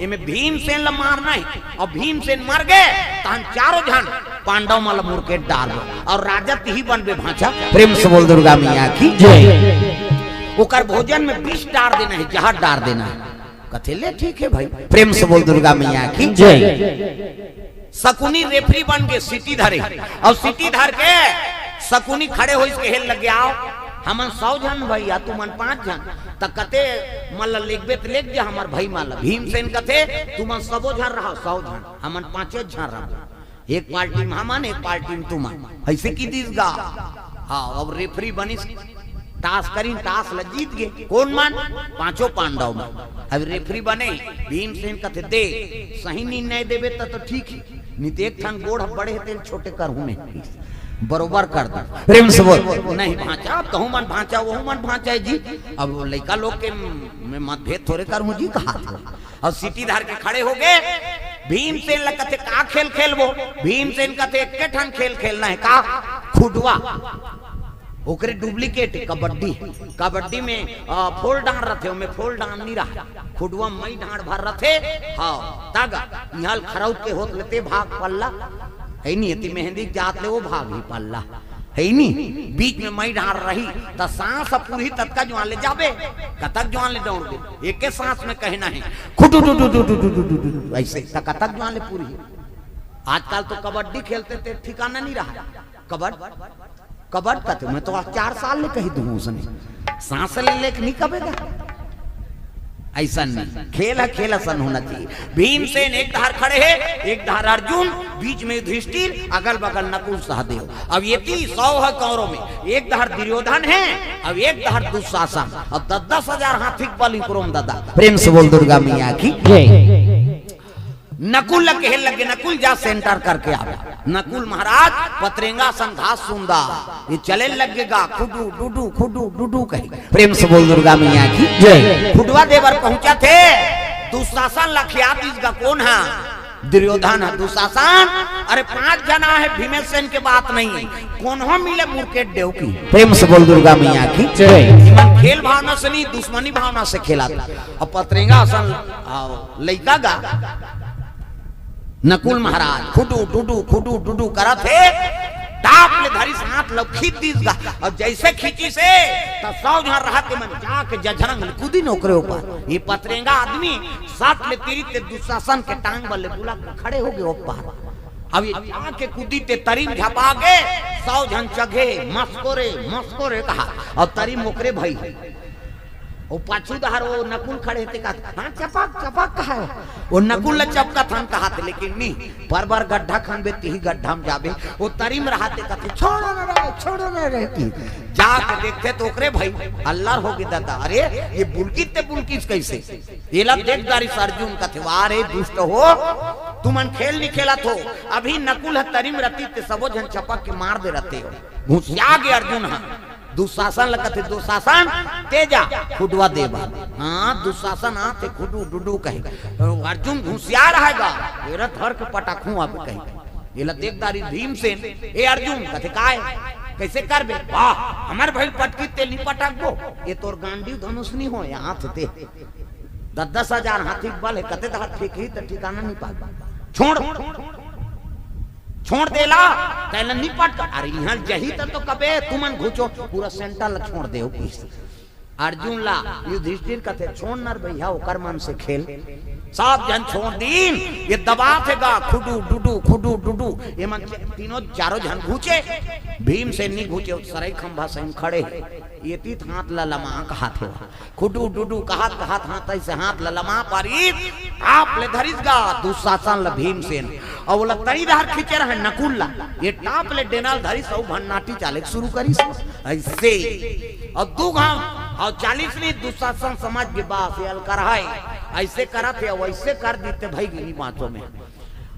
एमे भीमसेन ल मारना हे, अउ भीमसेन मर गे, तहन चारों झन पांडव मन ल मुरकेट डारबो, अउ राजा तिही बनबे भांचा। प्रेम से बोल दुर्गा मैया की जय। ओकर भोजन में विष डार देना हे, जहर डार देना हे। कथे, "ले ठीक हे भाई।" प्रेम से बोल दुर्गा मैया की जय। शकुनी रेफरी बन के सीटी धरे, अउ सीटी धर के शकुनी खड़े होइस, कहे लगे, "आओ, हमन सौ झन भइया, तुमन पांच झन, त कते मन ल लेगबे त लेग जा हमर भई मन ल।" भीमसेन कथे, "तुमन सबो झन रहो, सौ झन, हमन पांचे झन रहो, एक पार्टी में हमन, एक पार्टी में तुमन।" अइसे कि दिस गा। हाँ, अब रेफरी बनिस, तास करिन, तास ल जीत गे। कोन मन? पांचों पांडव मन। अब रेफरी बने, भीमसेन कथे, "दे, सही निर्णय देबे त तो ठीक हे, नहीं तो एक ठन गोड़ बढ़े तेल छोटे करहूं नहीं, बरोबर कर दे।" प्रेम से बोल। "नहीं भांचा, अब तहूं मन भांचा, वहू मन भांचा हे जी, अब लइका लोग के में मतभेद थोड़े करहूं जी," कहा था। अउ सीटी धर के खड़े हो गे। भीमसेन ल कथे, "का खेल खेलबो?" भीमसेन कथे, "एक्के ठन खेल खेलना हे।" "का?" "खुडवा।" ओकरे डुप्लीकेट कबड्डी। कबड्डी में, अ, फोल डांड़ रथे, ओमे फोल डांड़ नहीं रहा। खुडवा मई डांड़ भर रथे। हाँ, तग इहां ल खरौत के होत लेते भाग पल्ला। हे नहीं, एती मेहंदी जात ले वो भाग ही पल्ला। हे नहीं, बीच में मई डांड़ रही, त सांस पूरी ततका जुआन ले जाबे, कतक जुआन ले दौड़बे। एके सांस में कहना हे, "खुटू टू टू टू टू टू टू टू टू," अइसे, त कतक जुआन ले पूरी। आजकल तो कबड्डी खेलते ते ठिकाना नहीं रहा। कबड्ड, कबड्ड कथे, मैं तो आज चार साल ले कही दूं उसने। सांस ले लेके नहीं कबेगा। अइसन नहीं, खेल हे, खेल असन होना चाहिए। भीमसेन एक धार खड़े हे, एक धार अर्जुन, बीच में युधिष्ठिर, अगल बगल नकुल सहदेव। अब एती सौ हे कौरव में, एक धार दुर्योधन हे, अब एक धार दुशासन, अब दस दस हजार हाथी के बल इकरोम दादा। प्रेम से बोल दुर्गा मैया की जय। नकुल ल कहे लगे, "नकुल जा सेंटर करके आवे।" नकुल महाराज पतरेंगा असन घास सूंदा, ये चले लगे गा, "खुडू डुडू, खुडू डुडू" कही। प्रेम से बोल दुर्गा मैया की जय। खुडवा दे बर पहुंचथे, दुशासन ल खिया दिस गा। कोन हा? दुर्योधन हा। दुशासन, "अरे पांच झन हे, भीमसेन के बात नहीं, कोनो मिले मुरकेट देव की।" प्रेम से बोल दुर्गा मैया की जय। इमन खेल भावना से नहीं, दुश्मनी भावना से खेला था। अब पतरेंगा असन, आओ, लइका गा। नकुल महाराज खुडू डुडू, खुडू डुडू करत हे, टाप ले धरिस, हाथ ल खींच दिस गा। अब जइसे खींचिस हे, त सौ झन रहत मन जाके जझरंग ले कूदिन ओकरे ऊपर। ये पतरेंगा आदमी सट ले तिरित ले दुशासन के टांग बल ले बुला के खड़े हो गे ऊपर। अब ये जाके कूदिस ते तरी म झपा गे, सौ झन चघे, "मस्कोरे, मस्कोरे" कहा, अउ तरी म ओकरे भई। ओ पाछू डहर ओ नकुल खड़े हे ते कहा, "हाँ, चपक, चपक" कहा हे। ओ नकुल ल चपकत हन कहा थे, लेकिन नहीं, परबर गड्ढा खनबे, तिही गड्ढा म जाबे। ओ तरी म रहा ते कथे, "छोड़ो ना रे, छोड़ो ना रे" की। जाके देखथे त ओकरे भई अल्लर हो गे दादा। "अरे, ये बुलकिस ते बुलकिस कइसे?" एला देख डारिस अर्जुन, कथे, "वाह रे दुष्ट हो, तुमन खेल नहीं खेलत हो। अभी नकुल ह तरी म रतिस ते सबो झन चपक के मार दे रहते हो।" घुसिया गे अर्जुन ह। दुशासन ल कथे, "दुशासन, ते जा, खुडवा दे बर।" हाँ, दुशासन आथे, खुडू डुडू कही। अर्जुन घुसियार हे गा, एला धर के पटकहूं अब कही। एला देख डारिस भीमसेन, "ए अर्जुन," कथे, "काय? कइसे करबे?" "वाह, हमर भई ल पटकिस ते ल नहीं पटकबो?" "ये तोर गांडीव धनुष नहीं हो, हाथ ते दस दस हजार हाथी के बल हे, कते डहर फेंकही त ठिकाना नहीं पाबे। छोड़, छोड़ दे ला, तेला नहीं पटक।" "अरे इहां जही त तो कबे तुमन घुचो, पूरा सेंटर ल छोड़ देव" किहिस। अर्जुन ला युधिष्ठिर कथे, "छोड़ न रे भइया, ओकर मन से खेल।" सब झन छोड़ दिन, ये दबाथे गा, खुडू डुडू, खुडू डुडू। ये मन तीनों चारों झन घुचे, भीमसेन नहीं घुचे, सरई खंभा सही खड़े हे। ये तीत हाथ ला लमा कहाथे, खुडू डुडू कहत कहत हाथ अइसे हाथ ला लमा पारिस, टाप ले धरिस गा दुशासन ला भीमसेन। अउ ओला तरी डहर खींचे रहे नकुल ला, ये टाप ले डेना ल धरिस अउ भन्नाटी चाले के शुरू करिस अइसे। अउ दू घांव अउ चालिस नहीं, दुशासन समझ गे बस ये अलकरहा हे, अइसे करत हे अउ अइसे कर दिस ते भई गे नहीं बांचो मैं।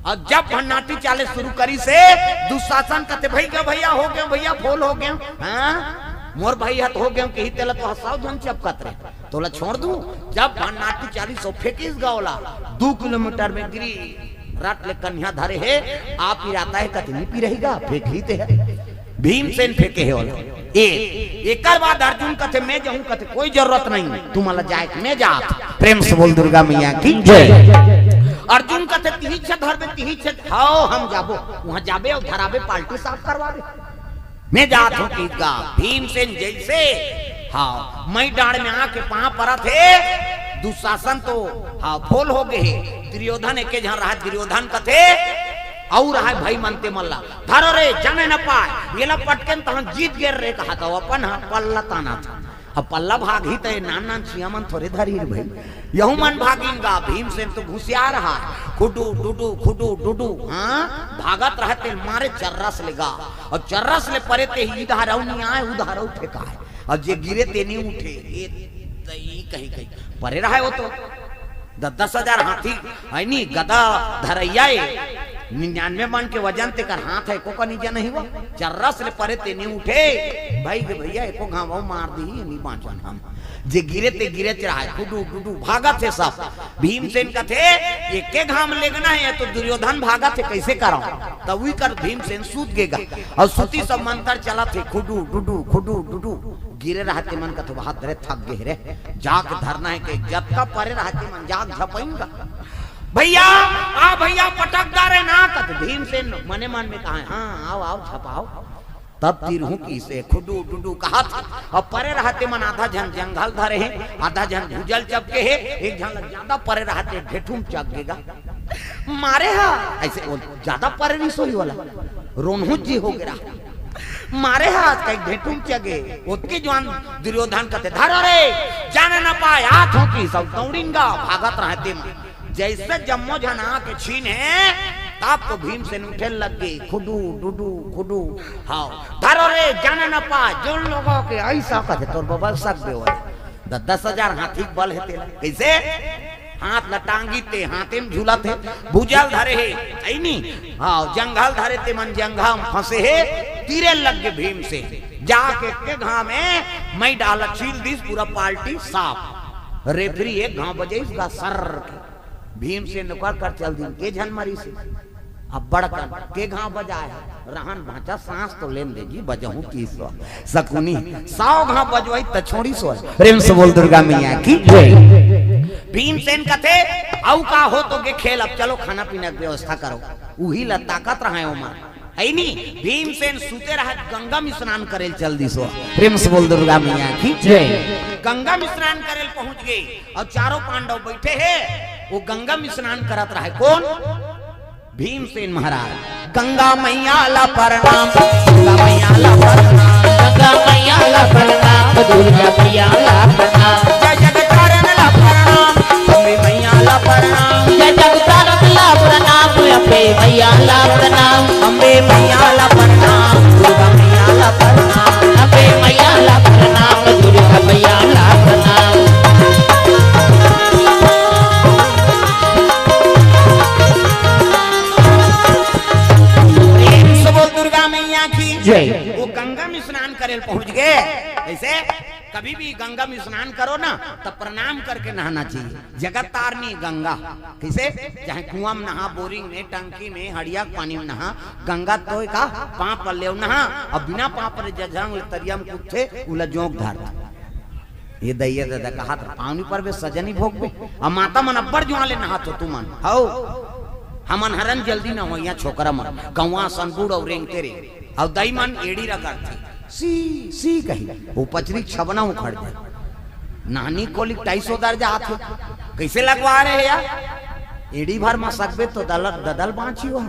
अउ जब भन्नाटी चाले शुरू करिस हे, दुशासन कथे, "भई गे भइया, हो गे भइया, फोल हो गे, हाँ? मोर भई ह त हो गे," किही तेला तो ह सौ झन चपकत रहे। तोला छोड़ दूं? जब भन नाटी चालीस सौ फेंकिस गा ओला, दू किलोमीटर में गिरी, रट ले कन्या धरे हे, आप पिराता हे, कति नी पिरही गा, फेंक ही ते हे। भीमसेन फेंके हे ओला। ए, एकर बाद अर्जुन कथे, "मैं जाहूं," कथे, "कोई जरूरत नहीं, तुमन ला जाए के, मैं जात।" प्रेम से बोल दुर्गा मैया की जय। अर्जुन कथे, "तिही छे धरबे, तिही छे, हाव, हम जाबो, वहां जाबे अउ धराबे, पार्टी साफ करवाबे।" मैं जात हूं कहिके गा भीमसेन जैसे, हां, मई डांड़ में आके पांव परत हे। दुशासन तो, हां, फोल हो गे हे। दुर्योधन एके झन रहय, दुर्योधन कथे, अउ रहय भाई मन ते मन ला, "धरो रे, जाने न पाय, येला पटकेन तहन जीत गेन रे," कहत हे, अपन ह पल्ला तानत हे। अब पल्ला भागही त ये नान नान चिया मन थोरे धरही रे भाई, यहू मन भागिन गा। भीमसेन तो घुसियार हे, खुडू डुडू, खुडू डुडू, हां, भागत रहय ते मारे चर्रस ले गा। अउ चर्रस ले परे ते ही इधर अउ नी आय, उधर अउ फेंकाय। अउ जे गिरे ते नी उठे, ए तई कहीं कहीं परे रहय ओ तो। दस दस हजार हाथी हे नी, गदा धरइया ए, निन्यानवे मन के वजन, तेकर हाथ हे, एको कनी जन ही वो। चर्रस ले परे ते नी उठे, भाई के भैया, एको घांव अउ मार दिही, नी बांचन हम। जे गिरे ते गिरेच रहय, खुडू डुडू भागत हे सब। भीमसेन कथे, "एके घांव लेगना हे, ये तो दुर्योधन भागत हे, कइसे करंव?" तब उही कर भीमसेन सूत गे गा। अउ सूती सब मंतर चलत हे, खुडू डुडू, खुडू डुडू। गिरे रहय ते मन कथे, "बहादुर रे, थक गे हे रे, जाके धरना हे," कहिके जतका परे रहय ते मन जाके झपइन गा। "भैया, आ भैया, पटक डारे ना," कथे भीमसेन मने मन में कहय, "हां, आव, आव, झपाव।" तब तिरहू कइसे खुडू डुडू कहत हे। अब परे रहय ते मन आधा झन जंघल धरे हे, आधा झन भुजा ल चपके हे, एक झन ल जादा परे रहय ते ढेठू म चघ गे गा। मारे हा, अइसे ओ जादा परे रिहिस होही ओला, रोनहू जी हो गे रहय। मारे हा, कहिके ढेठू म चघे, ओतके जुवार दुर्योधन कथे, "धरो रे, जाने न पाय, आत हंव," कहिके सब दउड़िन गा, भागत रहय ते मन। जइसे जम्मो झन आके छीन हे, तब तो भीमसेन उठे लग गे, खुडू, डुडू, खुडू। हां, "धरो रे, जाने न पाय, जोन लोगों के ऐसा," कथे, "तोर बबल सक दे होय।" द-, दस हजार हाथी के बल हे तेला। कइसे? हाथ ल टांगी ते, हाथे म झूलत हे, भुजा ल धरे हे, हे नी? हां, जंघा ल धरे ते मन जंघा म फंसे हे, तीरे लग गे भीमसेन। जाके एके घांव में मई डांड़ ल छील दिस, पूरा पार्टी साफ। रेफरी एक घांव बजइस गा सर्र के। भीमसेन ओकर कर चल दिन, के झन मरिस हे? अब्बड़ कन के घांव बजाय हे, रहन भांचा सांस तो लेन दे जी, बजहूं कहिस ओ। सकुनी सौ घांव बजवाइस त छोड़िस ओ। प्रेम से बोल दुर्गा मैया की जय। भीमसेन कथे, "अउ का हो तो गे खेल, अब चलो खाना पीना के व्यवस्था करो।" उही ल ताकत रहय ओमन। हे नी, भीमसेन सुते रहय, गंगा म स्नान करे ल चल दिस ओ। प्रेम से बोल दुर्गा मैया की जय। गंगा म स्नान करे ल पहुंच गे अउ चारों पांडव बइठे हे, ओ गंगा म स्नान करत रहय। कोन? भीमसेन महाराज। गंगा मैया ला प्रणाम, गंगा मैया ला प्रणाम, गंगा मैया ला प्रणाम, दुर्गा मैया ला प्रणाम, जय जगतारण ला प्रणाम, अम्बे मैया ला प्रणाम, जय जगतारण ला प्रणाम, अम्बे मैया ला प्रणाम, अम्बे मैया ला प्रणाम, दुर्गा मैया ला प्रणाम, अम्बे मैया ला प्रणाम, दुर्गा मैया ला प्रणाम। प्रेम से बोल दुर्गा मैया की जय। वो गंगा में स्नान करे ल पहुंच गे। कइसे? कभी भी गंगा में स्नान करो ना, त प्रणाम करके नहाना चाहिए। जगत तारनी गंगा। कइसे? चाहे कुआं में नहा, बोरिंग में, टंकी में, हड़िया के पानी में नहा, गंगा तो का पांव पल्ले म नहा, अउ बिना पांव पल्ले जजंग ले तरिया म कूदथे, उला जोंक धर। ये दइया ददा कहत रहे, "पांव नी परबे, सजा नी भोगबे।" अब माता मन अब्बड़ जुआं ले नहात हो तुमन, हव? हमन हरन जल्दी नहवइया छोकरा मन, गंवा असन बूड़ अउ रेंगते रे। अउ दई मन एड़ी रगड़थे, "सी, सी," कही, ओ पचरी छबना उखड़ जाय। नानी कोली ढाई सौ दर्जा आथे, कइसे लगवा रहे यार? एड़ी भर म सकबे तो दल-, ददल बांची हो।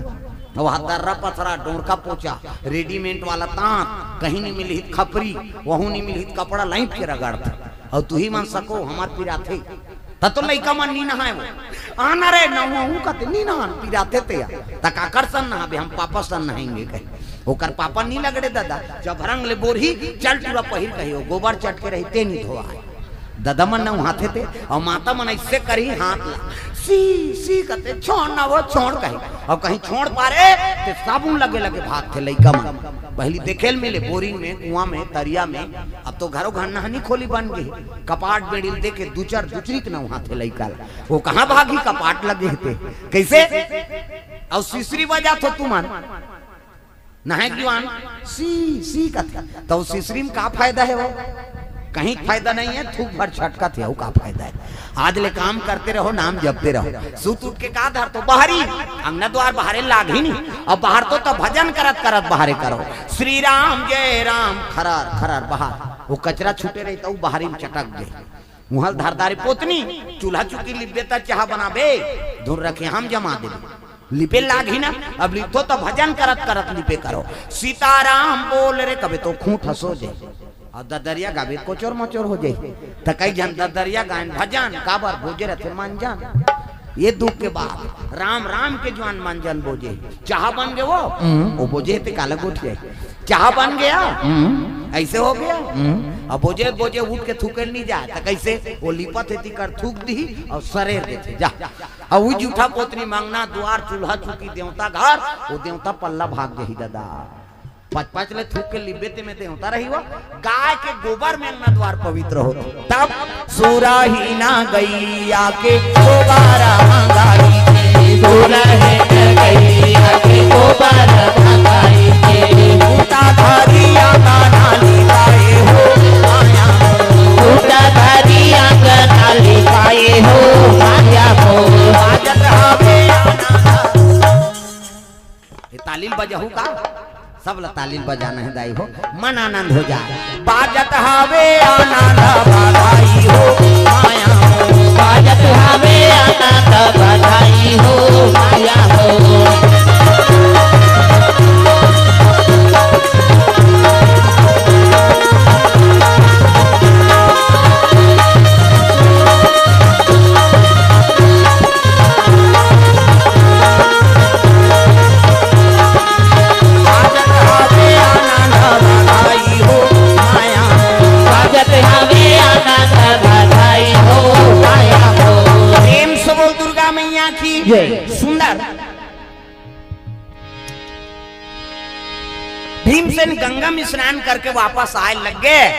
अउ हा दर्रा पथरा, डोंड़का पोचा, रेडीमेड वाला तांत, कहीं नी मिलही त खपरी, वहू नी मिलही त कपड़ा लाइट के रगड़त। अउ तुही मन सको, हमर पिराथे। त तो लइका मन नी नहाय वो। आना रे, नहवहूं कथे, नी नहान, पिराथे ते या। त काकर सन नहाबे, हम पापा सन नहाएंगे कहे। ओकर पापा नी लगड़े ददा, जब रंग ले बोरही, चल टूरा पहिर कहे, ओ गोबर चटके रही, ते नी धोवाय। ददा मन न उहाथे ते, अउ माता मन अइसे करही हाथ ला, "सी, सी," कथे, "छोड़ ना वो, छोड़," कही। अउ कहीं छोड़ पारे, ते साबुन लगे लगे भागथे लइका मन। पहली देखे ल मिले बोरिंग में, कुआं में, तरिया में, अब तो घरो घर नहनी खोली बन गे, कपाट बेड़िल देखे दुचर दुचरी के न उहाथे लइका ला। वो कहाँ भागी, कपाट लगे हे ते। कइसे? अउ सिसरी बजाथो तुमन। नहाय के जुआन सी, सी कथे। त सिसरी म का फायदा हे वो? कहीं फायदा नहीं हे, थूक भर छटकत हे, अउ का फायदा हे? आज ले काम करते रहो, नाम जपते रहो। सुत उठ के का धरथो? बहरी, अंगना द्वार बहारे लागही नहीं। अब बहारथो त भजन करत करत बहारे करो, "श्री राम जय राम," खरर खरर बहार। वो कचरा छूटे रही त वो बहरी म चटक गे। उहाँ ल धर डारे पोतनी, चूल्हा चुकी लिपबे त चाहा बनाबे, धुन रखे हम जमा देबे। लिपे लागही ना, अब लिपथो त भजन करत करत लिपे करो। "सीताराम बोल रे," कबे तो खूंट हंसो जे। अउ ददरिया गाबे कोचोर मोचोर हो जाही। त कई झन ददरिया गायन भजन, काबर बोजे रथे मंजन। ये दुख के बात, राम राम के जुआन मंजन बोजे। चाहा बन गे वो, हम्म। वो बोजे ते काला गोठिया। चाहा बन गया, हम्म। ऐसे हो गया। हम्म। अब बोजे बोजे उठ के थूके ल नहीं जाय, त कइसे? वो लिपत हे तिकर थूक दिही अउ सरेर देथे, जा। अउ वो जूठा पोतनी म अंगना द्वार चूल्हा चुकी देवता घर, वो देवता पल्ला भाग जाही ददा। पच पच ले थूक के लिबे ते में देवता रही वो, गाय के गोबर में अंगना द्वार पवित्र हो। तब सुरही ना गैया के गोबर मंगाई के, सुरही ना गैया के गोबर मंगाई के, उठा धरिया का नाली पाए हो माया हो, उठा धरिया का नाली पाए हो माया हो। बाजत हवे आनंद। ये ताली ल बजाहू का? सब ला ताली ल बजाना हे दाई हो, मन आनंद हो जाय। बाजत हवे आनंद बधाई हो माया हो, बाजत हवे आनंद बधाई हो माया हो। प्रेम से बोल दुर्गा मैया की जय। सुंदर। भीमसेन गंगा में स्नान करके वापस आय लग गे।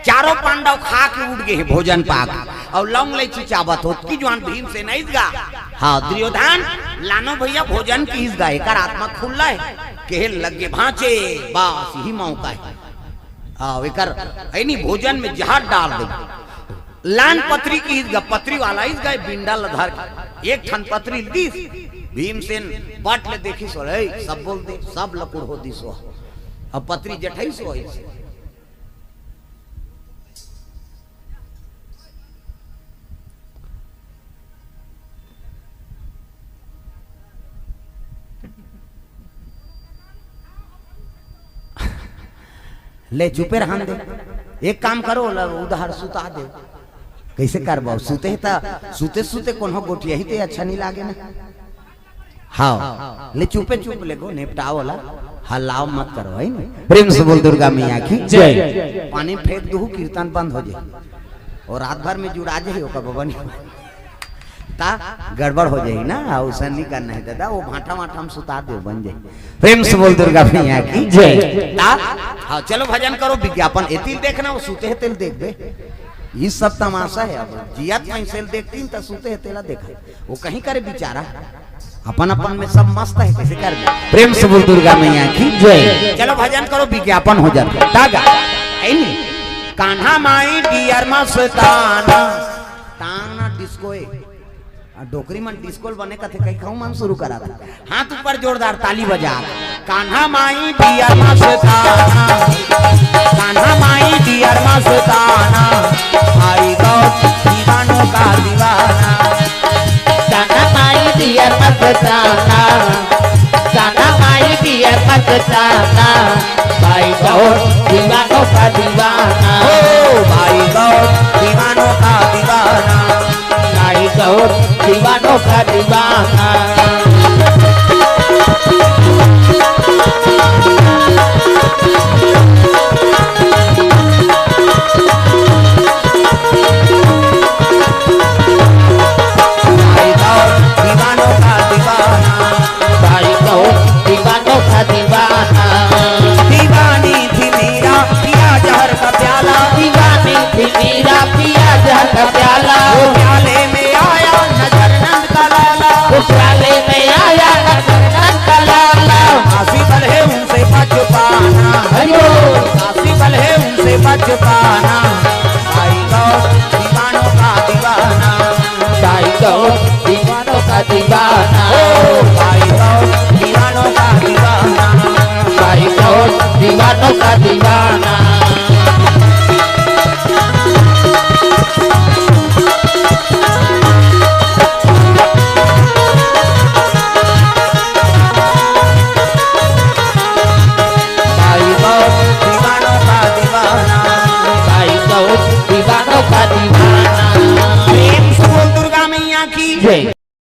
चारों पांडव खा के उठ गे हे भोजन पाक, अउ लौंग लइची चाबत होत कि जुआन भीमसेन अइस गा। हाँ, दुर्योधन, लानो भैया भोजन किहिस गा, एकर आत्मा खुल्ला हे। कहे लग गे, भांचे, बस यही मौका हे। हाँ, एकर ऐनी भोजन में जहर डाल दे। लान पतरी किहिस गा, पतरी वाला अइस गा, बिंडा ल धर के एक ठन पतरी ल दिस। भीमसेन बट ले देखिस, "ए, सब बोल दे, सब लकुड़हो दिस हो।" अब पतरी जठइस हो अइस। ले चुपे रहन दे। एक काम करो, ल-, उधार सुता दे। कइसे करबो? सुते हे त, सुते सुते कोनो गोठियाही ते अच्छा नहीं लागे ना। हाँ, ले चुपे चुप ले गो, निपटाओ ला, हल्लाओ मत करो, है नी? प्रेम से बोल दुर्गा मैया की जय। पानी फेंक दूहू, कीर्तन बंद हो जाए, अउ रात भर में जुड़ा जाए, ओकर बबन ता गड़बड़ हो जाही ना, अइसन नहीं करना हे दादा, वो भांटा वांटा हम सुता दे, बन जाही। प्रेम से बोल दुर्गा मैया की जय। ता, हाँ, चलो भजन करो, विज्ञापन एती ल देखना, वो सुते हे ते ल देखबे, ये सब तमाशा हे। अब जियत में से ल देखती त सुते हे तेला देखा, वो कहीं करे बेचारा, अपन अपन में सब मस्त हे, कइसे करबे? प्रेम से बोल दुर्गा मैया की जय। चलो भजन करो, विज्ञापन हो जाथे। तागा, ऐनी, कान्हा माई डियर मस्ताना, ताना डिस्को ए। आ, डोकरी मन डिस्को ल बने कथे, कहीं कहूँ मन शुरू करा था। हाथ ऊपर जोरदार ताली बजा। कान्हा माई डियर मस्ताना, कान्हा माई डियर मस्ताना, आई गो दीवानों का दीवाना। कान्हा माई डियर मस्ताना, कान्हा माई डियर मस्ताना, भाई गौर दीवानों का दीवाना। ओ भाई गौर दीवानों का दीवाना। भाई गौर दीवानों का दीवाना। पीरा पिया जहर का प्याला। वो प्याले में आया नजर नंद का लाला। वो प्याले में आया नजर नंद का लाला। आसी बल है उनसे बच पाना। हरिओ। आसी बल है उनसे बच पाना। साई गौर दीवानों का दीवाना। साई गौर दीवानों का दीवाना।